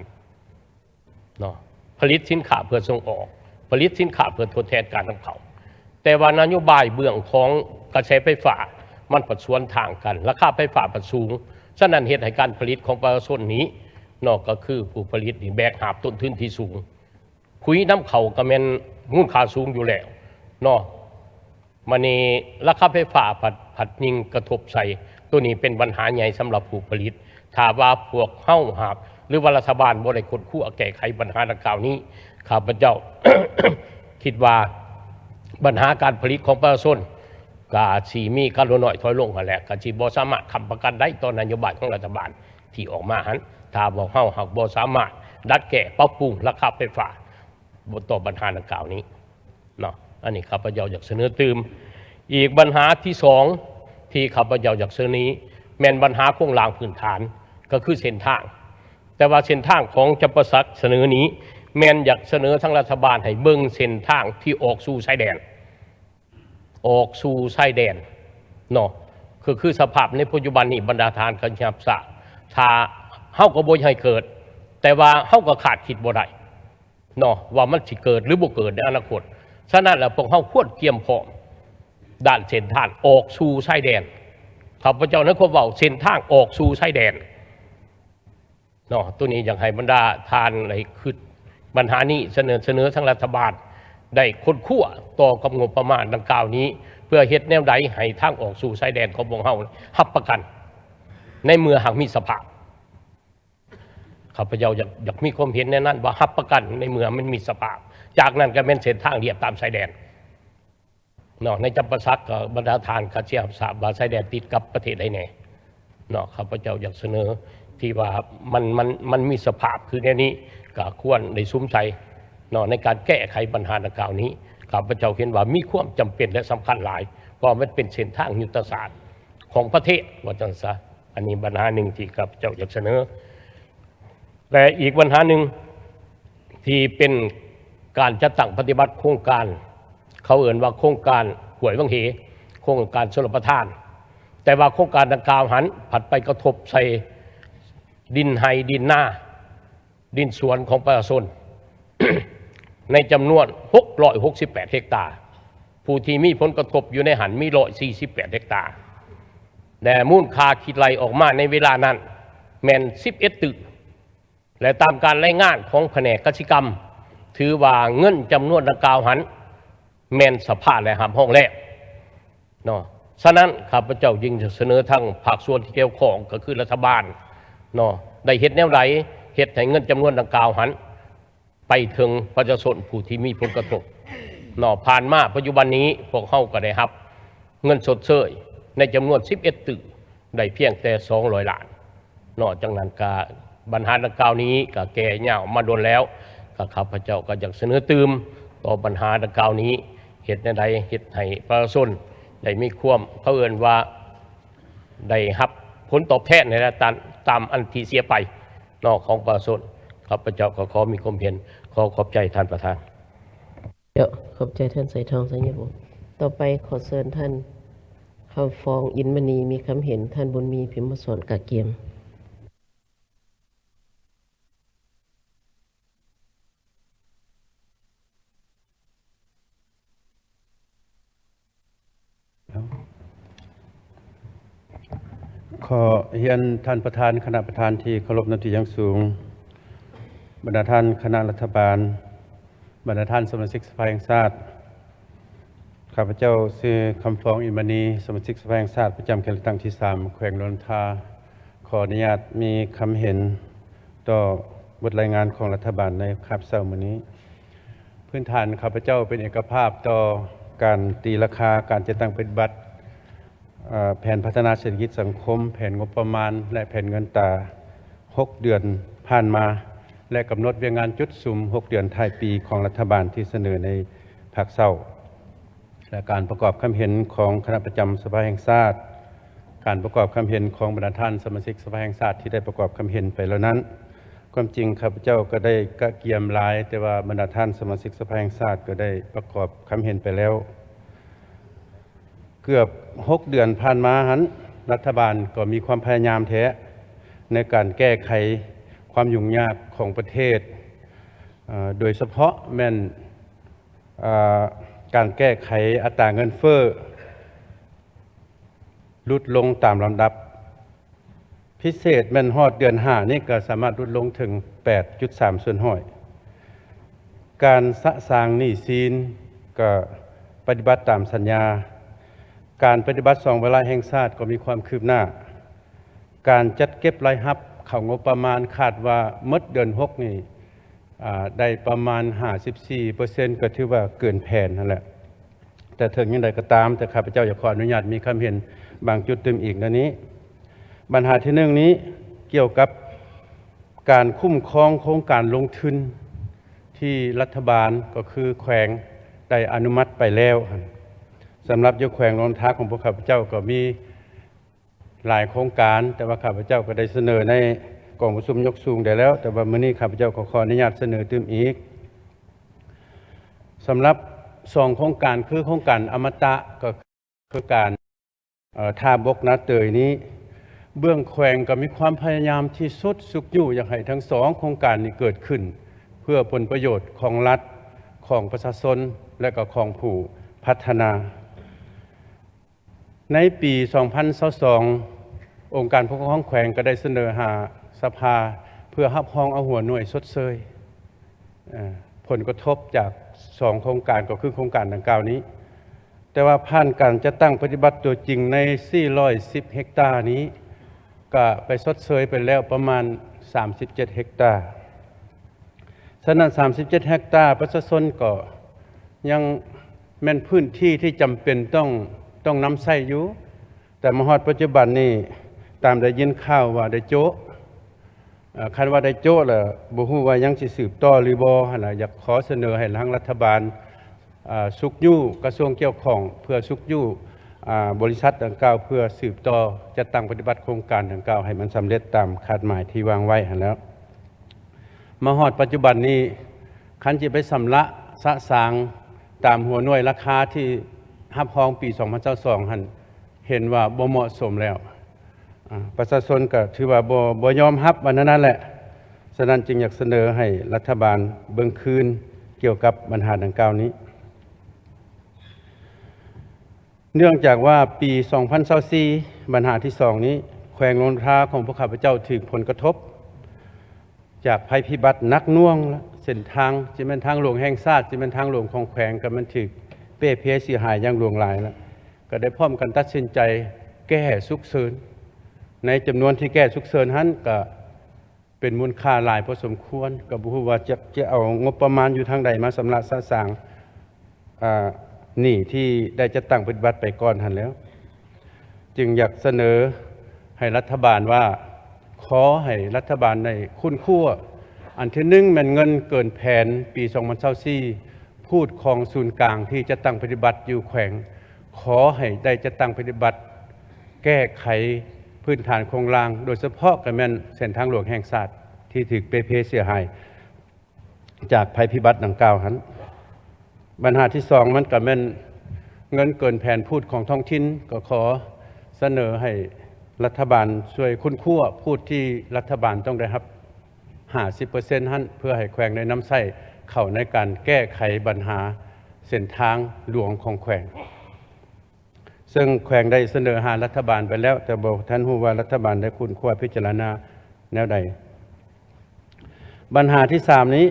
ເນາະ, ຜະລິດສິນຄ້າເພື່ອສົ່ງອອກ, ຜະລິດສິນຄ້າເພື່ອທົດແທນການນຳເຂົ້າ. ແຕ່ວ່ານະໂຍບາຍເບື້ອງຂອງກະແສໄຟຟ້າ ມັນພັດສວນທາງກັນ, ລາຄາໄຟຟ້າພັດສູງ, ສະນັ້ນເຮັດໃຫ້ການຜະລິດຂອງປະຊາຊົນນີ້ເນາະ, ກໍຄືຜູ້ຜະລິດນີ້ແບກຫາບຕົ້ນທຶນທີ່ສູງ. ປຸ໋ຍນຳເຂົ້າກໍແມ່ນມູນຄ່າສູງຢູ່ແລ້ວເນາະ, ບາດນີ້ລາຄາໄຟຟ້າພັດ ພັດຍິ່ງກະທົບໃສ່, ໂຕນີ້ເປັນບັນຫາໃຫຍ່ສຳລັບຜູ້ຜະລິດ. ຖ້າວ່າພວກເຮົາຫາກ ຫຼືວ່າລັດຖະບານບໍ່ໄດ້ຄົ້ນຄວ້າແກ້ໄຂບັນຫາດັ່ງກ່າວນີ້, ຂ້າພະເຈົ້າ ຄິດວ່າບັນຫາການຜະລິດຂອງປະຊາຊົນ ກະຊິມີການຫຼຸດນ້ອຍຖອຍລົງຫັ້ນແຫຼະ, ກະຊິບໍ່ສາມາດຄ້ຳປະກັນໄດ້ຕໍ່ນະໂຍບາຍຂອງລັດຖະບານ ທີ່ອອກມາຫັ້ນ ຖ້າພວກເຮົາຫາກບໍ່ສາມາດດັດແກ້ປັບປຸງລາຄາໄຟຟ້າຕໍ່ບັນຫາດັ່ງກ່າວນີ້ເນາະ. ອັນນີ້ຂ້າພະເຈົ້າຢາກສະເໜີຕື່ມ. ອີກບັນຫາທີສອງທີ່ຂ້າພະເຈົ້າຢາກສະເໜີນີ້ ແມ່ນບັນຫາໂຄງລ່າງພື້ນຖານ ກໍຄືເສັ້ນທາງ. ແຕ່ວ່າເສັ້ນທາງຂອງຈຳປາສັກສະເໜີນີ້ ແມ່ນຢາກສະເໜີທາງລັດຖະບານໃຫ້ເບິ່ງເສັ້ນທາງທີ່ອອກສູ່ຊາຍແດນ ອອກສູ່ຊາຍແດນເນາະ. ຄື ຄືສະພາບໃນປັດຈຸບັນນີ້ ບັນດາທ່ານກໍຮັບຊາບ ຖ້າເຮົາກໍບໍ່ຢາກໃຫ້ເກີດ ແຕ່ວ່າເຮົາກໍຄາດຄິດບໍ່ໄດ້ເນາະ ວ່າມັນຊິເກີດ ຫຼື ບໍ່ເກີດໃນອະນາຄົດ. ສະນັ້ນແລ້ວ ພວກເຮົາຄວນກຽມພ້ອມດ້ານເສັ້ນທາງອອກສູ່ຊາຍແດນ. ຂ້າພະເຈົ້າໃນຄວາມເວົ້າ ເສັ້ນທາງອອກສູ່ຊາຍແດນ ເນາະ. ໂຕນີ້ຢາກໃຫ້ບັນດາທ່ານໄດ້ຄິດບັນຫານີ້ ສະເໜີ ສະເໜີທາງລັດຖະບານໄດ້ຄົ້ນຄວ້າຕໍ່ກັບງົບປະມານດັ່ງກ່າວນີ້ ເພື່ອເຮັດແນວໃດໃຫ້ທາງອອກສູ່ຊາຍແດນຂອງພວກເຮົາຮັບປະກັນ ໃນເມື່ອຫາກມີສະພາບ. ຂ້າພະເຈົ້າຢາກ ຢາກມີຄວາມເຫັນແນວນັ້ນ ວ່າຮັບປະກັນໃນເມື່ອມັນມີສະພາບ. ຈາກນັ້ນກໍແມ່ນເສັ້ນທາງລຽບຕາມຊາຍແດນ ເນາະ. ໃນຈຳປາສັກກໍບັນດາທ່ານກໍຊິຮັບຊາບວ່າຊາຍແດນຕິດກັບປະເທດໃດແດ່ເນາະ. ຂ້າພະເຈົ້າຢາກສະເໜີທີ່ວ່າມັນ ມັນ ມັນມີສະພາບຄືແນວນີ້ ກໍຄວນໄດ້ສຸມໃສ່ເນາະ ໃນການແກ້ໄຂບັນຫາດັ່ງກ່າວນີ້. ຂ້າພະເຈົ້າເຫັນວ່າມີຄວາມຈຳເປັນ ແລະ ສຳຄັນຫຼາຍ ເພາະວ່າມັນເປັນເສັ້ນທາງຍຸດທະສາດຂອງປະເທດ ວ່າຊັ້ນຊະ. ອັນນີ້ບັນຫາໜຶ່ງທີ່ຂ້າພະເຈົ້າຢາກສະເໜີ. ແລະ ອີກບັນຫາໜຶ່ງທີ່ເປັນການຈັດຕັ້ງປະຕິບັດໂຄງການ ເຂົາເອີ້ນວ່າໂຄງການຫ້ວຍວັງເຫ ໂຄງການຊົນລະປະທານ, ແຕ່ວ່າໂຄງການດັ່ງກ່າວຫັ້ນ ພັດໄປກະທົບໃສ່ດິນໄຮ່ ດິນນາ ດິນສວນຂອງປະຊາຊົນ ໃນຈຳນວນຫົກຮ້ອຍຫົກສິບແປດເຮັກຕາ, ຜູ້ທີ່ມີຜົນກະທົບຢູ່ໃນຫັ້ນມີຮ້ອຍສີ່ສິບແປດເຮັກຕາ ແລະ ມູນຄ່າຄິດໄລ່ອອກມາໃນເວລານັ້ນແມ່ນສິບເອັດຕື້ ແລະ ຕາມການລາຍງານຂອງພະແນກກະສິກຳ ຖືວ່າເງິນຈຳນວນດັ່ງກ່າວຫັ້ນແມ່ນສະພາໄດ້ຮັບຮອງແລ້ວເນາະ. ສະນັ້ນ ຂ້າພະເຈົ້າຈຶ່ງສະເໜີທາງພາກສ່ວນທີ່ກ່ຽວຂ້ອງ ກໍຄືລັດຖະບານເນາະ ໄດ້ເຮັດແນວໃດເຮັດໃຫ້ເງິນຈຳນວນດັ່ງກ່າວຫັ້ນ ໄປເຖິງປະຊາຊົນຜູ້ທີ່ມີຜົນກະທົບເນາະ. ຜ່ານມາປັດຈຸບັນນີ້ ພວກເຮົາກໍໄດ້ຮັບເງິນຊົດເຊີຍໃນຈຳນວນສິບເອັດຕື້ ໄດ້ພຽງແຕ່ສອງຮ້ອຍລ້ານເນາະ. ຈັ່ງນັ້ນກະບັນຫາດັ່ງກ່າວນີ້ກະແກ່ຍາວມາດົນແລ້ວ, ກະຂ້າພະເຈົ້າກໍຢາກສະເໜີຕື່ມຕໍ່ບັນຫາດັ່ງກ່າວນີ້ ເຮັດແນວໃດເຮັດໃຫ້ປະຊາຊົນໄດ້ມີຄວາມ ເຂົາເອີ້ນວ່າ ໄດ້ຮັບຜົນຕອບແທນໃນລະຕາມ ຕາມອັນທີ່ເສຍໄປເນາະ ຂອງປະຊາຊົນ. ຂ້າພະເຈົ້າກໍຂໍມີຄວາມເຫັນ. ຂໍຂອບໃຈທ່ານປະທານ. ເຈົ້າ ຂອບໃຈທ່ານ ໄຊທອງ ໄຊຍະວົງ. ຕໍ່ໄປຂໍເຊີນທ່ານ ຄຳຟອງ ອິນມະນີ ມີຄຳເຫັນ. ທ່ານ ບຸນມີ ພິມມະສອນ ກະກຽມ. ຂໍຮຽນທ່ານປະທານ, ຄະນະປະທານທີ່ເຄົາລົບນັບຖືຢ່າງສູງ, ບັນດາທ່ານຄະນະລັດຖະບານ, ບັນດາທ່ານສະມາຊິກສະພາແຫ່ງຊາດ, ຂ້າພະເຈົ້າຊື່ ຄຳຟອງ ອິນມະນີ, ສະມາຊິກສະພາແຫ່ງຊາດປະຈຳເຂດເລືອກຕັ້ງທີສາມ ແຂວງຫຼວງນ້ຳທາ. ຂໍອະນຸຍາດມີຄຳເຫັນຕໍ່ບົດລາຍງານຂອງລັດຖະບານໃນຄາບເຊົ້າມື້ນີ້. ພື້ນຖານ ຂ້າພະເຈົ້າເປັນເອກະພາບຕໍ່ການຕີລາຄາການຈັດຕັ້ງປະຕິບັດ ເອີ ແຜນພັດທະນາເສດຖະກິດສັງຄົມ, ແຜນງົບປະມານ ແລະ ແຜນເງິນຕາຫົກເດືອນຜ່ານມາ ແລະ ກຳນົດວຽກງານຈຸດສຸມຫົກເດືອນທ້າຍປີຂອງລັດຖະບານທີ່ສະເໜີໃນພາກເຊົ້າ ແລະ ການປະກອບຄຳເຫັນຂອງຄະນະປະຈຳສະພາແຫ່ງຊາດ, ການປະກອບຄຳເຫັນຂອງບັນດາທ່ານສະມາຊິກສະພາແຫ່ງຊາດທີ່ໄດ້ປະກອບຄຳເຫັນໄປແລ້ວນັ້ນ. ຄວາມຈິງຂ້າພະເຈົ້າກໍໄດ້ກະກຽມຫຼາຍ, ແຕ່ວ່າບັນດາທ່ານສະມາຊິກສະພາແຫ່ງຊາດກໍໄດ້ປະກອບຄຳເຫັນໄປແລ້ວ. ເກືອບຫົກເດືອນຜ່ານມາຫັ້ນ ລັດຖະບານກໍມີຄວາມພະຍາຍາມແທ້ໃນການແກ້ໄຂຄວາມຫຍຸ້ງຍາກຂອງປະເທດ, ເອີ ໂດຍສະເພາະແມ່ນ ເອີ ການແກ້ໄຂອັດຕາເງິນເຟີ້ຫຼຸດລົງຕາມລຳດັບ. ພິເສດແມ່ນຮອດເດືອນຫ້ານີ້ກໍສາມາດຫຼຸດລົງເຖິງແປດຈຸດສາມສ່ວນຮ້ອຍ. ການສະສາງໜີ້ສິນກໍປະຕິບັດຕາມສັນຍາ. ການປະຕິບັດສອງວາລະແຫ່ງຊາດກໍມີຄວາມຄືບໜ້າ. ການຈັດເກັບລາຍຮັບເຂົ້າງົບປະມານ ຄາດວ່າໝົດເດືອນຫົກນີ້ ອາ ໄດ້ປະມານຫ້າສິບສີ່ເປີເຊັນ ກໍຖືວ່າເກີນແຜນຫັ້ນແຫຼະ. ແຕ່ເຖິງຢ່າງໃດກໍຕາມ, ແຕ່ຂ້າພະເຈົ້າຢາກຂໍອະນຸຍາດມີຄຳເຫັນບາງຈຸດຕື່ມອີກແນວນີ້. ບັນຫາທີໜຶ່ງນີ້ ກ່ຽວກັບການຄຸ້ມຄອງໂຄງການລົງທຶນທີ່ລັດຖະບານ ກໍຄືແຂວງໄດ້ອະນຸມັດໄປແລ້ວ. ສຳລັບຢູ່ແຂວງຫຼວງນ້ຳທາຂອງພວກຂ້າພະເຈົ້າກໍມີຫຼາຍໂຄງການ, ແຕ່ວ່າຂ້າພະເຈົ້າກໍໄດ້ສະເໜີໃນກອງປະຊຸມຍົກສູງໄດ້ແລ້ວ, ແຕ່ວ່າມື້ນີ້ຂ້າພະເຈົ້າກໍຂໍອະນຸຍາດສະເໜີຕື່ມອີກ. ສຳລັບສອງໂຄງການ ຄືໂຄງການອະມະຕະ ກໍ ຄືການ ເອີ ທ່າບົກນາເຕີຍນີ້ ເບື້ອງແຂວງກໍມີຄວາມພະຍາຍາມທີ່ສຸດຊຸກຍູ້ຢາກໃຫ້ທັງສອງໂຄງການນີ້ເກີດຂຶ້ນ ເພື່ອຜົນປະໂຫຍດຂອງລັດ, ຂອງປະຊາຊົນ ແລະ ກໍຂອງຜູ້ພັດທະນາ. ໃນປີສອງພັນຊາວສອງ ອົງການປົກຄອງແຂວງກໍໄດ້ສະເໜີຫາສະພາ ເພື່ອຮັບຮອງເອົາຫົວໜ່ວຍຊົດເຊີຍ ເອີ ຜົນກະທົບຈາກສອງໂຄງການ ກໍຄືໂຄງການດັ່ງກ່າວນີ້. ແຕ່ວ່າຜ່ານການຈັດຕັ້ງປະຕິບັດຕົວຈິງໃນສີ່ຮ້ອຍສິບເຮັກຕານີ້ ກະໄປຊົດເຊີຍໄປແລ້ວປະມານສາມສິບເຈັດເຮັກຕາ. ສະນັ້ນ ສາມສິບເຈັດເຮັກຕາ ປະຊາຊົນກໍຍັງແມ່ນພື້ນທີ່ທີ່ຈຳເປັນຕ້ອງ ຕ້ອງນຳໃຊ້ຢູ່, ແຕ່ມາຮອດປັດຈຸບັນນີ້ ຕາມໄດ້ຍິນຂ່າວວ່າໄດ້ໂຈະ. ເອີ ຄັນວ່າໄດ້ໂຈະແລ້ວ ບໍ່ຮູ້ວ່າຍັງຊິສືບຕໍ່ຫຼືບໍ່ຫັ້ນລະ. ຢາກຂໍສະເໜີໃຫ້ທາງລັດຖະບານ ເອີ ຊຸກຍູ້ກະຊວງກ່ຽວຂ້ອງ ເພື່ອຊຸກຍູ້ ອາ ບໍລິສັດດັ່ງກ່າວ ເພື່ອສືບຕໍ່ຈັດຕັ້ງປະຕິບັດໂຄງການດັ່ງກ່າວໃຫ້ມັນສຳເລັດຕາມຄາດໝາຍທີ່ວາງໄວ້ຫັ້ນແລ້ວ. ມາຮອດປັດຈຸບັນນີ້ ຄັນຊິໄປຊຳລະສະສາງຕາມຫົວໜ່ວຍລາຄາທີ່ຮັບຮອງປີສອງພັນຊາວສອງຫັ້ນ ເຫັນວ່າບໍ່ເໝາະສົມແລ້ວ. ອາ ປະຊາຊົນກໍຖືວ່າບໍ່ ບໍ່ຍອມຮັບວ່າແນວນັ້ນແຫຼະ. ສະນັ້ນຈຶ່ງຢາກສະເໜີໃຫ້ລັດຖະບານເບິ່ງຄືນກ່ຽວກັບບັນຫາດັ່ງກ່າວນີ້. ເນື່ອງຈາກວ່າປີສອງພັນຊາວສີ່ ບັນຫາທີສອງນີ້ ແຂວງຫຼວງນ້ຳທາຂອງພວກຂ້າພະເຈົ້າຖືກຜົນກະທົບຈາກໄພພິບັດໜັກໜ່ວງລະ ເສັ້ນທາງ ຊິແມ່ນທາງຫຼວງແຫ່ງຊາດ ຊິແມ່ນທາງຫຼວງຂອງແຂວງ ກໍແມ່ນຖືກເປ່ເພເສຍຫາຍຢ່າງຫຼວງຫຼາຍລະ. ກໍໄດ້ພ້ອມກັນຕັດສິນໃຈແກ້ສຸກເສີນ. ໃນຈຳນວນທີ່ແກ້ສຸກເສີນຫັ້ນ ກໍເປັນມູນຄ່າຫຼາຍພໍສົມຄວນ, ກໍບໍ່ຮູ້ວ່າຈະ ຈະເອົາງົບປະມານຢູ່ທາງໃດມາຊຳລະສະສາງ ອາ ໜີ້ທີ່ໄດ້ຈັດຕັ້ງປະຕິບັດໄປກ່ອນຫັ້ນແລ້ວ. ຈຶ່ງຢາກສະເໜີໃຫ້ລັດຖະບານວ່າ ຂໍໃຫ້ລັດຖະບານໄດ້ຄົ້ນຄວ້າ, ອັນທີໜຶ່ງແມ່ນເງິນເກີນແຜນປີສອງພັນຊາວສີ່ ພູດຂອງສູນກາງທີ່ຈັດຕັ້ງປະຕິບັດຢູ່ແຂວງ ຂໍໃຫ້ໄດ້ຈັດຕັ້ງປະຕິບັດແກ້ໄຂພື້ນຖານໂຄງລ່າງ, ໂດຍສະເພາະກໍແມ່ນເສັ້ນທາງຫຼວງແຫ່ງຊາດທີ່ຖືກເປ່ເພເສຍຫາຍຈາກໄພພິບັດດັ່ງກ່າວຫັ້ນ. ບັນຫາທີສອງ ມັນກໍແມ່ນເງິນເກີນແຜນພູດຂອງທ້ອງຖິ່ນ, ກໍຂໍສະເໜີໃຫ້ລັດຖະບານຊ່ວຍຄົ້ນຄວ້າພູດທີ່ລັດຖະບານຕ້ອງໄດ້ຮັບ ຫ້າສິບເປີເຊັນຫັ້ນ ເພື່ອໃຫ້ແຂວງໄດ້ນຳໃຊ້ເຂົ້າໃນການແກ້ໄຂບັນຫາເສັ້ນທາງຫຼວງຂອງແຂວງ. ເຊິ່ງແຂວງໄດ້ສະເໜີຫາລັດຖະບານໄປແລ້ວ, ແຕ່ບໍ່ທັນຮູ້ວ່າລັດຖະບານໄດ້ຄົ້ນຄວ້າພິຈາລະນາແນວໃດ. ບັນຫາທີສາມນີ້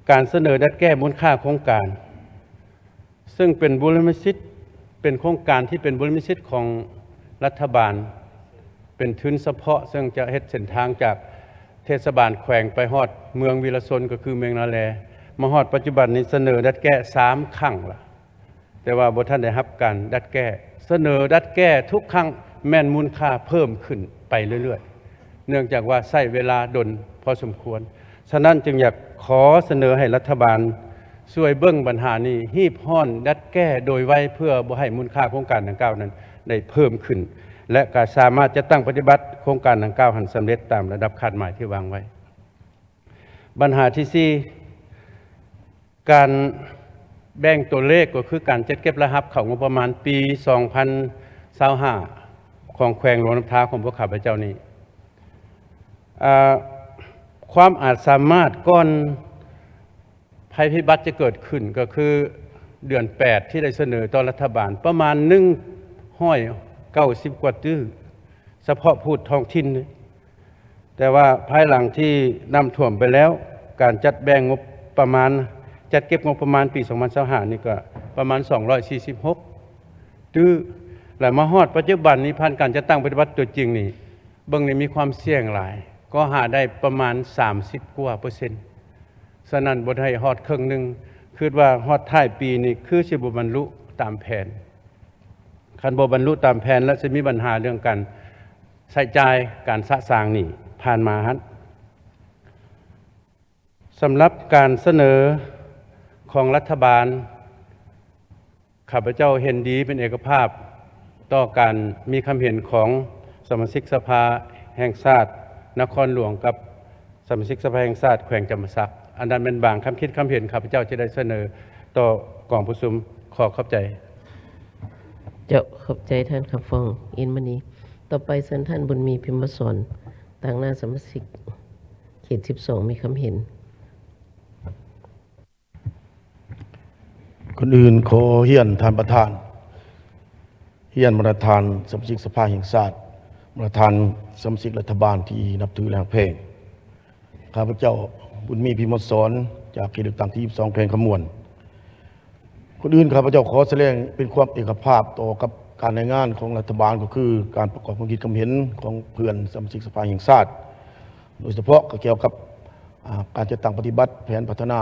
ການສະເໜີດັດແກ້ມູນຄ່າໂຄງການ ເຊິ່ງເປັນບຸລິມະສິດ ເປັນໂຄງການທີ່ເປັນບຸລິມະສິດຂອງລັດຖະບານ, ເປັນທຶນສະເພາະ ເຊິ່ງຈະເຮັດເສັ້ນທາງຈາກເທດສະບານແຂວງໄປຮອດເມືອງວິລະຊົນ ກໍຄືເມືອງນາແລ. ມາຮອດປັດຈຸບັນນີ້ສະເໜີດັດແກ້ສາມຄັ້ງລະ, ແຕ່ວ່າບໍ່ທັນໄດ້ຮັບການດັດແກ້. ສະເໜີດັດແກ້ທຸກຄັ້ງແມ່ນມູນຄ່າເພີ່ມຂຶ້ນໄປເລື້ອຍໆ. ເນື່ອງຈາກວ່າໃຊ້ເວລາດົນພໍສົມຄວນ. ສະນັ້ນຈຶ່ງຢາກຂໍສະເໜີໃຫ້ລັດຖະບານຊ່ວຍເບິ່ງບັນຫານີ້, ຮີບຮ້ອນດັດແກ້ໂດຍໄວ ເພື່ອບໍ່ໃຫ້ມູນຄ່າໂຄງການດັ່ງກ່າວນັ້ນໄດ້ເພີ່ມຂຶ້ນ ແລະ ກໍສາມາດຈັດຕັ້ງປະຕິບັດໂຄງການດັ່ງກ່າວຫັ້ນສຳເລັດຕາມລະດັບຄາດໝາຍທີ່ວາງໄວ້. ບັນຫາທີສີ່ ການແບ່ງຕົວເລກ ກໍຄືການຈັດເກັບລາຍຮັບເຂົ້າງົບປະມານປີສອງພັນຊາວຫ້າ ຂອງແຂວງຫຼວງນ້ຳທາຂອງພວກຂ້າພະເຈົ້ານີ້ ອາ ຄວາມອາດສາມາດກ່ອນໄພພິບັດຈະເກີດຂຶ້ນ ກໍຄືເດືອນແປດ ທີ່ໄດ້ສະເໜີຕໍ່ລັດຖະບານປະມານໜຶ່ງຮ້ອຍເກົ້າສິບກວ່າຕື້ ສະເພາະພູດທ້ອງຖິ່ນ. ແຕ່ວ່າພາຍຫຼັງທີ່ນ້ຳຖ້ວມໄປແລ້ວ, ການຈັດແບ່ງງົບປະມານ, ຈັດເກັບງົບປະມານປີສອງພັນຊາວຫ້ານີ້ກໍປະມານສອງຮ້ອຍສີ່ສິບຫົກຕື້ ແລະ ມາຮອດປັດຈຸບັນນີ້ ຜ່ານການຈັດຕັ້ງປະຕິບັດຕົວຈິງນີ້ ເບິ່ງນີ້ມີຄວາມສ່ຽງຫຼາຍ, ກໍຫາໄດ້ປະມານສາມສິບກວ່າເປີເຊັນ. ສະນັ້ນບໍ່ໄດ້ຮອດເຄິ່ງໜຶ່ງ, ຄິດວ່າຮອດທ້າຍປີນີ້ຄືຊິບໍ່ບັນລຸຕາມແຜນ. ຄັນບໍ່ບັນລຸຕາມແຜນແລ້ວ ຊິມີບັນຫາເລື່ອງການ ໃຊ້ຈ່າຍການສະສາງໜີ້ຜ່ານມາຫັ້ນ. ສຳລັບການສະເໜີຂອງລັດຖະບານ, ຂ້າພະເຈົ້າເຫັນດີເປັນເອກະພາບຕໍ່ການມີຄຳເຫັນຂອງສະມາຊິກສະພາແຫ່ງຊາດນະຄອນຫຼວງກັບສະມາຊິກສະພາແຫ່ງຊາດແຂວງຈຳປາສັກ. ອັນນັ້ນແມ່ນບາງຄຳຄິດຄຳເຫັນ ຂ້າພະເຈົ້າຈະໄດ້ສະເໜີຕໍ່ກອງປະຊຸມ. ຂໍຂອບໃຈ. ເຈົ້າ, ຂອບໃຈທ່ານຄຳຟອງ ອິນມະນີ. ຕໍ່ໄປເຊີນທ່ານບຸນມີ ພິມມະສອນ ຕາງໜ້າສະມາຊິກເຂດສິບສອງ ມີຄຳເຫັນ. ກ່ອນອື່ນຂໍຮຽນທ່ານປະທານ, ຮຽນບັນດາທ່ານສະມາຊິກສະພາແຫ່ງຊາດ, ບັນດາທ່ານສະມາຊິກລັດຖະບານທີ່ນັບຖື ແລະ ຮັກແພງ. ຂ້າພະເຈົ້າ ບຸນມີ ພິມມະສອນ ຈາກເຂດເລືອກຕັ້ງທີສິບສອງ ແຂວງຄຳມ່ວນ. ກ່ອນອື່ນ ຂ້າພະເຈົ້າຂໍສະແດງເປັນຄວາມເອກະພາບຕໍ່ກັບການລາຍງານຂອງລັດຖະບານ, ກໍຄືການປະກອບຄວາມຄິດຄວາມເຫັນຂອງເພື່ອນສະມາຊິກສະພາແຫ່ງຊາດ, ໂດຍສະເພາະກໍກ່ຽວກັບ ອາ ການຈັດຕັ້ງປະຕິບັດແຜນພັດທະນາ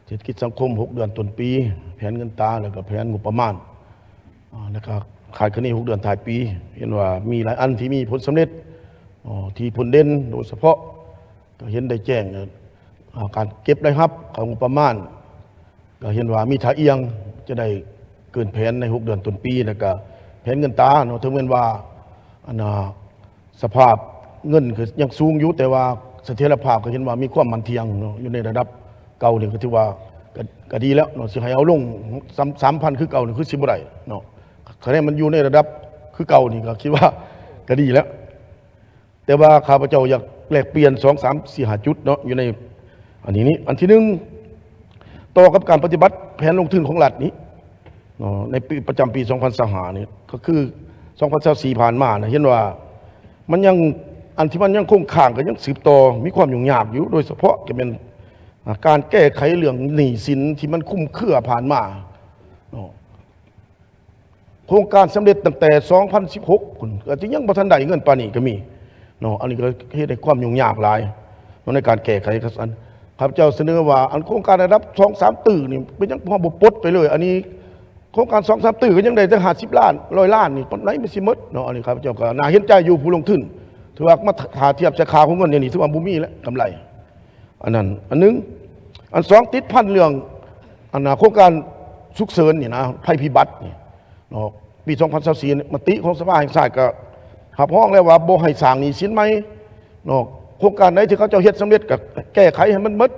ເສດຖະກິດສັງຄົມ ຫົກເດືອນຕົ້ນປີ, ແຜນເງິນຕາ ແລະ ກໍແຜນງົບປະມານ, ອາ ແລະ ກໍຄາດຄະເນ ຫົກເດືອນທ້າຍປີ. ເຫັນວ່າມີຫຼາຍອັນທີ່ມີຜົນສຳເລັດ, ອາ ທີ່ພົ້ນເດັ່ນ, ໂດຍສະເພາະ ກໍເຫັນໄດ້ແຈ້ງ ອາ ການເກັບລາຍຮັບເຂົ້າງົບປະມານ, ກໍເຫັນວ່າມີທ່າອ່ຽງຈະໄດ້ເກີນແຜນໃນຫົກເດືອນຕົ້ນປີ, ແລ້ວກໍແຜນເງິນຕາເນາະ, ເຖິງແມ່ນວ່າ ອັນນ່າ ສະພາບເງິນກໍຍັງສູງຢູ່, ແຕ່ວ່າສະຖຽນລະພາບກໍເຫັນວ່າມີຄວາມໝັ້ນທ່ຽງເນາະ, ຢູ່ໃນລະດັບເກົ່ານີ້ກໍຖືວ່າ ກໍ ກໍດີແລ້ວເນາະ. ຊິໃຫ້ເອົາລົງ ສາມ ສາມພັນຄືເກົ່ານີ້ຄືຊິບໍ່ໄດ້ເນາະ, ຄະແນນມັນຢູ່ໃນລະດັບຄືເກົ່ານີ້ ກໍຄິດວ່າກໍດີແລ້ວ. ແຕ່ວ່າຂ້າພະເຈົ້າຢາກແລກປ່ຽນສອງ ສາມ ສີ່ ຫ້າ ຈຸດເນາະ ຢູ່ໃນອັນນີ້ນີ້. ອັນທີໜຶ່ງ ຕໍ່ກັບການປະຕິບັດແຜນລົງທຶນຂອງລັດນີ້ເນາະ ໃນປີ ປະຈຳປີສອງພັນຊາວຫ້ານີ້ ກໍຄືສອງພັນຊາວສີ່ຜ່ານມານະ ເຫັນວ່າມັນຍັງ ອັນທີ່ມັນຍັງຄົງຄ້າງກໍຍັງສືບຕໍ່ມີຄວາມຫຍຸ້ງຍາກຢູ່, ໂດຍສະເພາະກໍແມ່ນ ອາ ການແກ້ໄຂເລື່ອງໜີ້ສິນທີ່ມັນຄຸມເຄືອຜ່ານມາເນາະ. ໂຄງການສຳເລັດຕັ້ງແຕ່ສອງພັນສິບຫົກພຸ້ນ ກໍຍັງບໍ່ທັນໄດ້ເງິນປານນີ້ກໍມີເນາະ. ອັນນີ້ກໍເຮັດໃຫ້ຄວາມຫຍຸ້ງຍາກຫຼາຍເນາະ ໃນການແກ້ໄຂ. ຂ້າພະເຈົ້າສະເໜີວ່າ ອັນໂຄງການລະດັບສອງສາມຕື້ນີ້ ເປັນຫຍັງພວກເຮົາບໍ່ປົດໄປເລີຍ? ອັນນີ້ໂຄງການສອງສາມຕື້ກໍຍັງໄດ້ແຕ່ຫ້າສິບລ້ານ ຮ້ອຍລ້ານນີ້ ປານໃດມັນຊິໝົດເນາະ? ອັນນີ້ຂ້າພະເຈົ້າກໍໜ້າເຫັນໃຈຢູ່ ຜູ້ລົງທຶນ ຖືວ່າມາຖ້າທຽບໃສ່ຄ່າຂອງເງິນດຽວນີ້ ຖືວ່າບໍ່ມີແລ້ວກຳໄລ. ອັນນັ້ນອັນໜຶ່ງ. ອັນສອງ ຕິດພັນເລື່ອງ ອັນນ່າ ໂຄງການສຸກເສີນນີ້ນະ ໄພພິບັດນີ້ເນາະ, ປີສອງພັນຊາວສີ່ ມະຕິຂອງສະພາແຫ່ງຊາດກໍຮັບຮອງແລ້ວວ່າບໍ່ໃຫ້ສ້າງໜີ້ສິນໃໝ່ເນາະ. ໂຄງການໃດທີ່ເຂົາເຈົ້າເຮັດສຳເລັດກໍແກ້ໄຂໃຫ້ມັນໝົດ,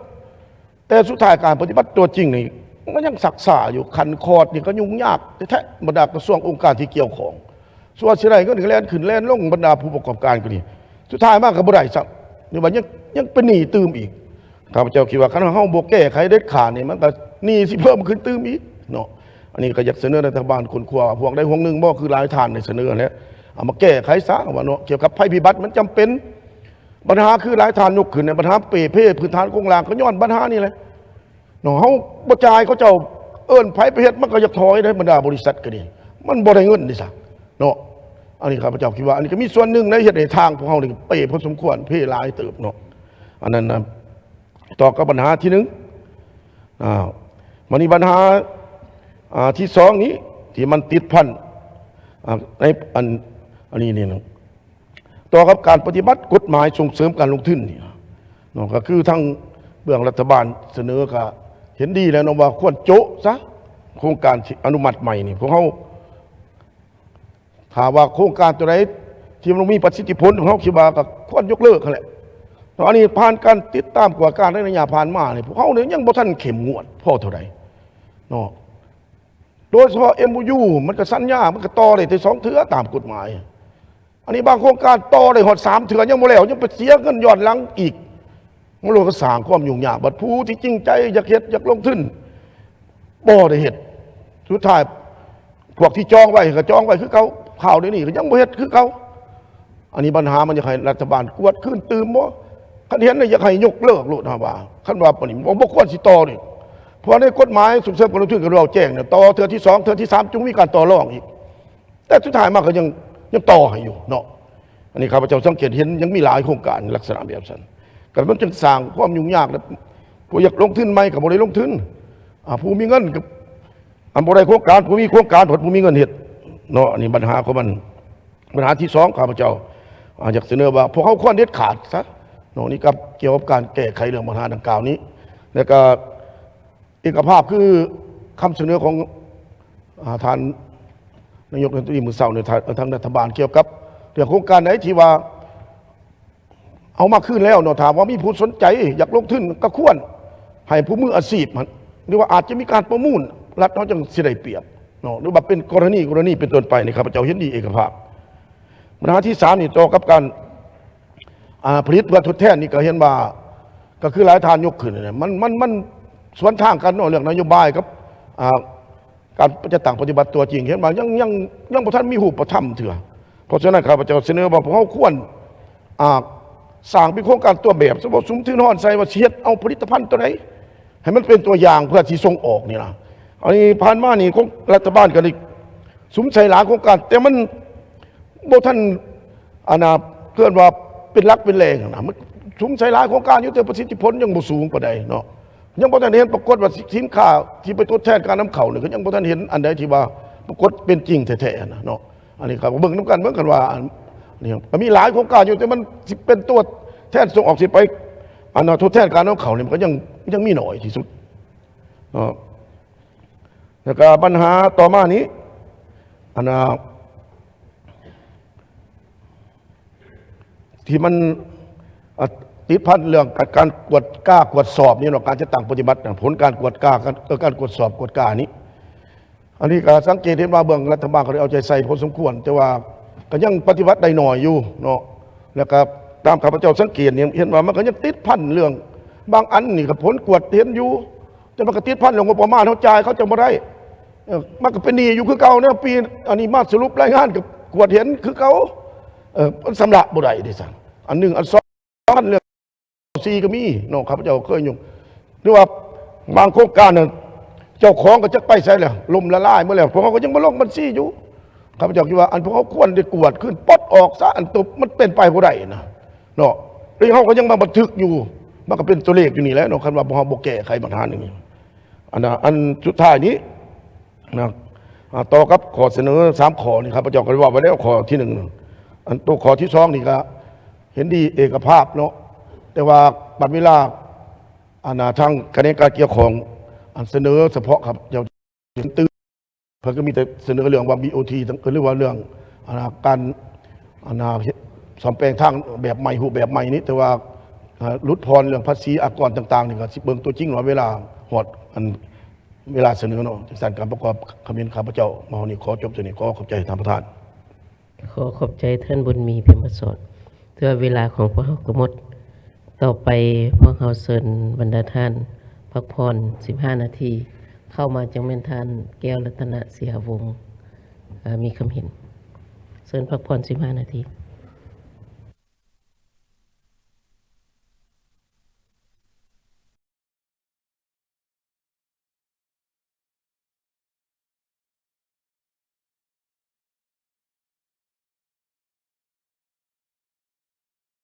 ແຕ່ສຸດທ້າຍການປະຕິບັດຕົວຈິງນີ້ ມັນຍັງຊັກຊ້າຢູ່. ຂັ້ນຄອດນີ້ກໍຫຍຸ້ງຍາກແທ້ໆ, ບັນດາກະຊວງອົງການທີ່ກ່ຽວຂ້ອງ ສ່ວນຊິໄດ້ເງິນກໍແລ່ນຂຶ້ນແລ່ນລົງ, ບັນດາຜູ້ປະກອບການກໍດີ ສຸດທ້າຍມາກໍບໍ່ໄດ້ຊ້ຳ ຫຼືວ່າຍັງ ຍັງເປັນໜີ້ຕື່ມອີກ. ຂ້າພະເຈົ້າຄິດວ່າ ຄັນເຮົາບໍ່ແກ້ໄຂເດັດຂາດນີ້ ມັນກໍໜີ້ຊິເພີ່ມຂຶ້ນຕື່ມອີກເນາະ. ອັນນີ້ກໍຢາກສະເໜີລັດຖະບານຄົ້ນຄວ້າ ພວກໃດພວກໜຶ່ງບໍ່ ຄືຫຼາຍທ່ານໄດ້ສະເໜີຫັ້ນແຫຼະ, ເອົາມາແກ້ໄຂຊະວ່າເນາະ. ກ່ຽວກັບໄພພິບັດມັນຈຳເປັນ, ບັນຫາຄືຫຼາຍທ່ານຍົກຂຶ້ນເນຍ ບັນຫາເປ່ເພພື້ນຖານໂຄງລ່າງ ກໍຍ້ອນບັນຫານີ້ແຫຼະ. ເນາະ ເຮົາບໍ່ຈ່າຍ ເຂົາເຈົ້າເອີ້ນໃຜໄປເຮັດ ມັນກໍຢາກຖອຍເດ້ ບັນດາບໍລິສັດກໍດີ ມັນບໍ່ໄດ້ເງິນເດ້ຊະເນາະ. ອັນນີ້ຂ້າພະເຈົ້າຄິດວ່າ ອັນນີ້ກໍມີສ່ວນໜຶ່ງໃນເຮັດໃຫ້ທາງພວກເຮົານີ້ເປ່ພໍສົມຄວນ ເພຫຼາຍເຕີບເນາະ. ອັນນັ້ນນະ ຕໍ່ກັບບັນຫາທີໜຶ່ງ. ອ່າ ມານີ້ບັນຫາ ອ່າ ທີສອງນີ້ ທີ່ມັນຕິດພັນ ອ່າ ໃນອັນ ອັນນີ້ນີ້ນະ ຕໍ່ກັບການປະຕິບັດກົດໝາຍສົ່ງເສີມການລົງທຶນນີ້ເນາະ, ກໍຄືທາງເບື້ອງລັດຖະບານສະເໜີກໍເຫັນດີແລ້ວເນາະ ວ່າຄວນໂຈະຊະ ໂຄງການທີ່ອະນຸມັດໃໝ່ນີ້. ພວກເຮົາ ຖ້າວ່າໂຄງການຕົວໃດທີ່ມັນມີປະສິດທິຜົນ ພວກເຮົາຄິດວ່າກໍຄວນຍົກເລີກຫັ້ນແຫຼະເນາະ. ອັນນີ້ຜ່ານການຕິດຕາມກວດກາໃນໄລຍະຜ່ານມານີ້ ພວກເຮົານີ້ຍັງບໍ່ທັນເຂັ້ມງວດພໍເທົ່າໃດເນາະ. ໂດຍສະເພາະ ເອັມໂອຢູ ມັນກໍສັນຍາ ມັນກໍຕໍ່ໄດ້ແຕ່ສອງເທື່ອຕາມກົດໝາຍ. ອັນນີ້ບາງໂຄງການຕໍ່ໄດ້ຮອດສາມເທື່ອຍັງບໍ່ແລ້ວ ຍັງໄປເສຍເງິນຍ້ອນຫຼັງອີກ. ມັນໂລດກໍສ້າງຄວາມຫຍຸ້ງຍາກ, ບັດຜູ້ທີ່ຈິງໃຈຢາກເຮັດ ຢາກລົງທຶນ ບໍ່ໄດ້ເຮັດ. ສຸດທ້າຍພວກທີ່ຈອງໄວ້ກໍຈອງໄວ້ຄືເກົ່າ, ຄາວດຽວນີ້ກໍຍັງບໍ່ເຮັດຄືເກົ່າ. ອັນນີ້ບັນຫາ ມັນຢາກໃຫ້ລັດຖະບານກວດຄືນຕື່ມບໍ່? ຄັນເຫັນນີ້ຢາກໃຫ້ຍົກເລີກໂລດ ເຮົາວ່າ ຄັນວ່າປານນີ້ ບໍ່ ບໍ່ຄວນຊິຕໍ່ນີ້. ເພາະວ່າໃນກົດໝາຍສົ່ງເສີມການລົງທຶນກໍເວົ້າແຈ້ງນະ, ຕໍ່ເທື່ອທີສອງ ເທື່ອທີສາມ ຈຶ່ງມີການຕໍ່ລອງອີກ. ແຕ່ສຸດທ້າຍມາກໍຍັງ ຍັງຕໍ່ໃຫ້ຢູ່ເນາະ. ອັນນີ້ຂ້າພະເຈົ້າສັງເກດເຫັນ ຍັງມີຫຼາຍໂຄງການລັກສະນະແບບຊັ້ນ, ກໍມັນຈຶ່ງສ້າງຄວາມຫຍຸ້ງຍາກ ແລະ ຜູ້ຢາກລົງທຶນໃໝ່ກໍບໍ່ໄດ້ລົງທຶນ, ອາ ຜູ້ມີເງິນກໍ ອັນບໍ່ໄດ້ໂຄງການ, ຜູ້ມີໂຄງການ ພັດບໍ່ມີເງິນເຮັດເນາະ. ອັນນີ້ບັນຫາຂອງມັນ. ບັນຫາທີສອງ ຂ້າພະເຈົ້າ ອາ ຢາກສະເໜີວ່າພວກເຮົາຄວນເດັດຂາດຊະເນາະ ນີ້ກັບ ກ່ຽວກັບການແກ້ໄຂເລື່ອງບັນຫາດັ່ງກ່າວນີ້ ແລ້ວກໍເອກະພາບຄືຄຳສະເໜີຂອງ ອາ ທ່ານນາຍົກລັດຖະມົນຕີມື້ເຊົ້ານີ້ ທາງ ທາງລັດຖະບານກ່ຽວກັບເລື່ອງໂຄງການໃດທີ່ວ່າ ເອົາມາຄືນແລ້ວເນາະ ຖ້າວ່າມີຜູ້ສົນໃຈຢາກລົງທຶນກໍຄວນໃຫ້ຜູ້ມືອາຊີບຫັ້ນ ຫຼືວ່າອາດຈະມີການປະມູນ ລັດເຮົາຈັ່ງຊິໄດ້ປຽບເນາະ ຫຼືວ່າເປັນກໍລະນີ ກໍລະນີເປັນຕົ້ນໄປນີ້ ຂ້າພະເຈົ້າເຫັນດີເອກະພາບ. ບັນຫາທີສາມນີ້ ຕໍ່ກັບການ ອາ ຜະລິດເພື່ອທົດແທນນີ້ ກໍເຫັນວ່າ ກໍຄືຫຼາຍທ່ານຍົກຂຶ້ນນີ້ ມັນ ມັນ ມັນສວນທາງກັນເນາະ ເລື່ອງນະໂຍບາຍກັບ ອາ ການຈັດຕັ້ງປະຕິບັດຕົວຈິງ ເຫັນວ່າຍັງ ຍັງ ຍັງບໍ່ທັນມີຮູບປະທຳເທື່ອ. ເພາະສະນັ້ນ ຂ້າພະເຈົ້າສະເໜີວ່າພວກເຮົາຄວນ ອາ ສ້າງເປັນໂຄງການຕົວແບບ ສະເພາະຊຸມທຶນຮອນໃສ່ວ່າຊິເຮັດເອົາຜະລິດຕະພັນຕົວໃດໃຫ້ມັນເປັນຕົວຢ່າງເພື່ອຊິສົ່ງອອກນີ້ນະ. ອັນນີ້ຜ່ານມານີ້ ຂອງລັດຖະບານກໍໄດ້ສຸມໃສ່ຫຼາຍໂຄງການ ແຕ່ມັນ ບໍ່ທັນ ອັນນ່າ ເອີ້ນວ່າເປັນຫຼັກເປັນແຫຼ່ງຫັ້ນນະ ມັນສຸມໃສ່ຫຼາຍໂຄງການຢູ່ ແຕ່ປະສິດທິຜົນຍັງບໍ່ສູງປານໃດເນາະ ຍັງບໍ່ທັນເຫັນປາກົດວ່າສິ ສິນຄ້າທີ່ໄປທົດແທນການນຳເຂົ້ານີ້ ກໍຍັງບໍ່ທັນເຫັນອັນໃດທີ່ວ່າປາກົດເປັນຈິງແທ້ໆຫັ້ນນະເນາະ. ອັນນີ້ກໍເບິ່ງນຳກັນເບິ່ງ ຄັນວ່າ ອັນນີ້ກໍມີຫຼາຍໂຄງການຢູ່ ແຕ່ມັນຊິເປັນຕົວແທນສົ່ງອອກ ຊິໄປ ອັນນ່າ ທົດແທນການນຳເຂົ້ານີ້ ມັນກໍຍັງ ຍັງມີໜ້ອຍທີ່ສຸດເນາະ. ແລ້ວກໍບັນຫາຕໍ່ມານີ້ ອັນນ່າ ທີ່ມັນ ອາ ຕິດພັນເລື່ອງການ ການກວດກາກວດສອບນີ້ເນາະ ການຈັດຕັ້ງປະຕິບັດນະ ຜົນການກວດກາ ການ ເອີ ການກວດສອບກວດການີ້ ອັນນີ້ກໍສັງເກດເຫັນວ່າເບື້ອງລັດຖະບານກໍໄດ້ເອົາໃຈໃສ່ພໍສົມຄວນ ແຕ່ວ່າກໍຍັງປະຕິບັດໄດ້ໜ້ອຍຢູ່ເນາະ. ແລ້ວກໍຕາມຂ້າພະເຈົ້າສັງເກດນີ້ ເຫັນວ່າມັນກໍຍັງຕິດພັນເລື່ອງ ບາງອັນນີ້ກໍຜົນກວດເຫັນຢູ່ ແຕ່ມັນກໍຕິດພັນເລື່ອງງົບປະມານ ເຮົາຈ່າຍເຂົາເຈົ້າບໍ່ໄດ້ ເອີ ມັນກໍເປັນໜີ້ຢູ່ຄືເກົ່າ ແນວປີອັນນີ້ມາສະຫຼຸບລາຍງານກໍກວດເຫັນຄືເກົ່າ ເອີ ມັນຊຳລະບໍ່ໄດ້ເດ້ຊັ້ນ ອັນໜຶ່ງ ອັນສອງ ເລື່ອງສີ່ກໍມີເນາະ ຂ້າພະເຈົ້າເຄີຍຍົກ ຫຼືວ່າບາງໂຄງການນັ້ນ ເຈົ້າຂອງກໍຈັກໄປໃສແລ້ວ ລົ້ມລະລາຍໝົດແລ້ວ ພວກເຮົາກໍຍັງມາລົງບັນຊີຢູ່. ຂ້າພະເຈົ້າຄິດວ່າ ອັນພວກເຮົາຄວນໄດ້ກວດຄືນ ປົດອອກຊະ ອັນຕົວມັນເປັນໄປບໍ່ໄດ້ນະເນາະ ແລ້ວເຮົາກໍຍັງມາບັນທຶກຢູ່ ມັນກໍເປັນຕົວເລກຢູ່ນີ້ແຫຼະເນາະ ຄັນວ່າພວກເຮົາບໍ່ແກ້ໄຂບັນຫານີ້. ອັນນ່າ ອັນສຸດທ້າຍນີ້ ນະ ອາ ຕໍ່ກັບຂໍ້ສະເໜີສາມຂໍ້ນີ້ ຂ້າພະເຈົ້າກໍໄດ້ເວົ້າໄວ້ແລ້ວ ຂໍ້ທີໜຶ່ງ ອັນໂຕຂໍ້ທີສອງນີ້ກໍເຫັນດີເອກະພາບເນາະ ແຕ່ວ່າບັດເວລາ ອັນນ່າ ທາງຂະແໜງການກ່ຽວຂ້ອງ ອັນສະເໜີສະເພາະ ຂ້າພະເຈົ້າເຫັນຕື່ມ ເພິ່ນກໍມີແຕ່ສະເໜີເລື່ອງວ່າ ບີໂອທີ ຫຼືວ່າເລື່ອງ ອັນນ່າ ການ ອັນນ່າ ເຮັດ ສ້ອມແປງທາງແບບໃໝ່ ຮູບແບບໃໝ່ນີ້ ແຕ່ວ່າ ອາ ຫຼຸດຜ່ອນເລື່ອງພາສີອາກອນຕ່າງໆນີ້ ກໍຊິເບິ່ງຕົວຈິງວ່າເວລາຮອດ ອັນ ເວລາສະເໜີເນາະ. ຈັ່ງຊັ້ນ ການປະກອບຄຳເຫັນຂ້າພະເຈົ້າມາຮອດນີ້ ຂໍຈົບເທົ່ານີ້ ຂໍຂອບໃຈທ່ານປະທານ. ຂໍຂອບໃຈທ່ານບຸນມີ ພິມມະສອນ. ຖືວ່າເວລາຂອງພວກເຮົາກໍໝົດ. ຕໍ່ໄປພວກເຮົາເຊີນບັນດາທ່ານພັກຜ່ອນສິບຫ້ານາທີ. ເຂົ້າມາຈັ່ງແມ່ນທ່ານ ແກ້ວລັດຕະນະ ສີຫະວົງ ເອີ ມີຄຳເຫັນ. ເຊີນພັກຜ່ອນສິບຫ້ານາທີ.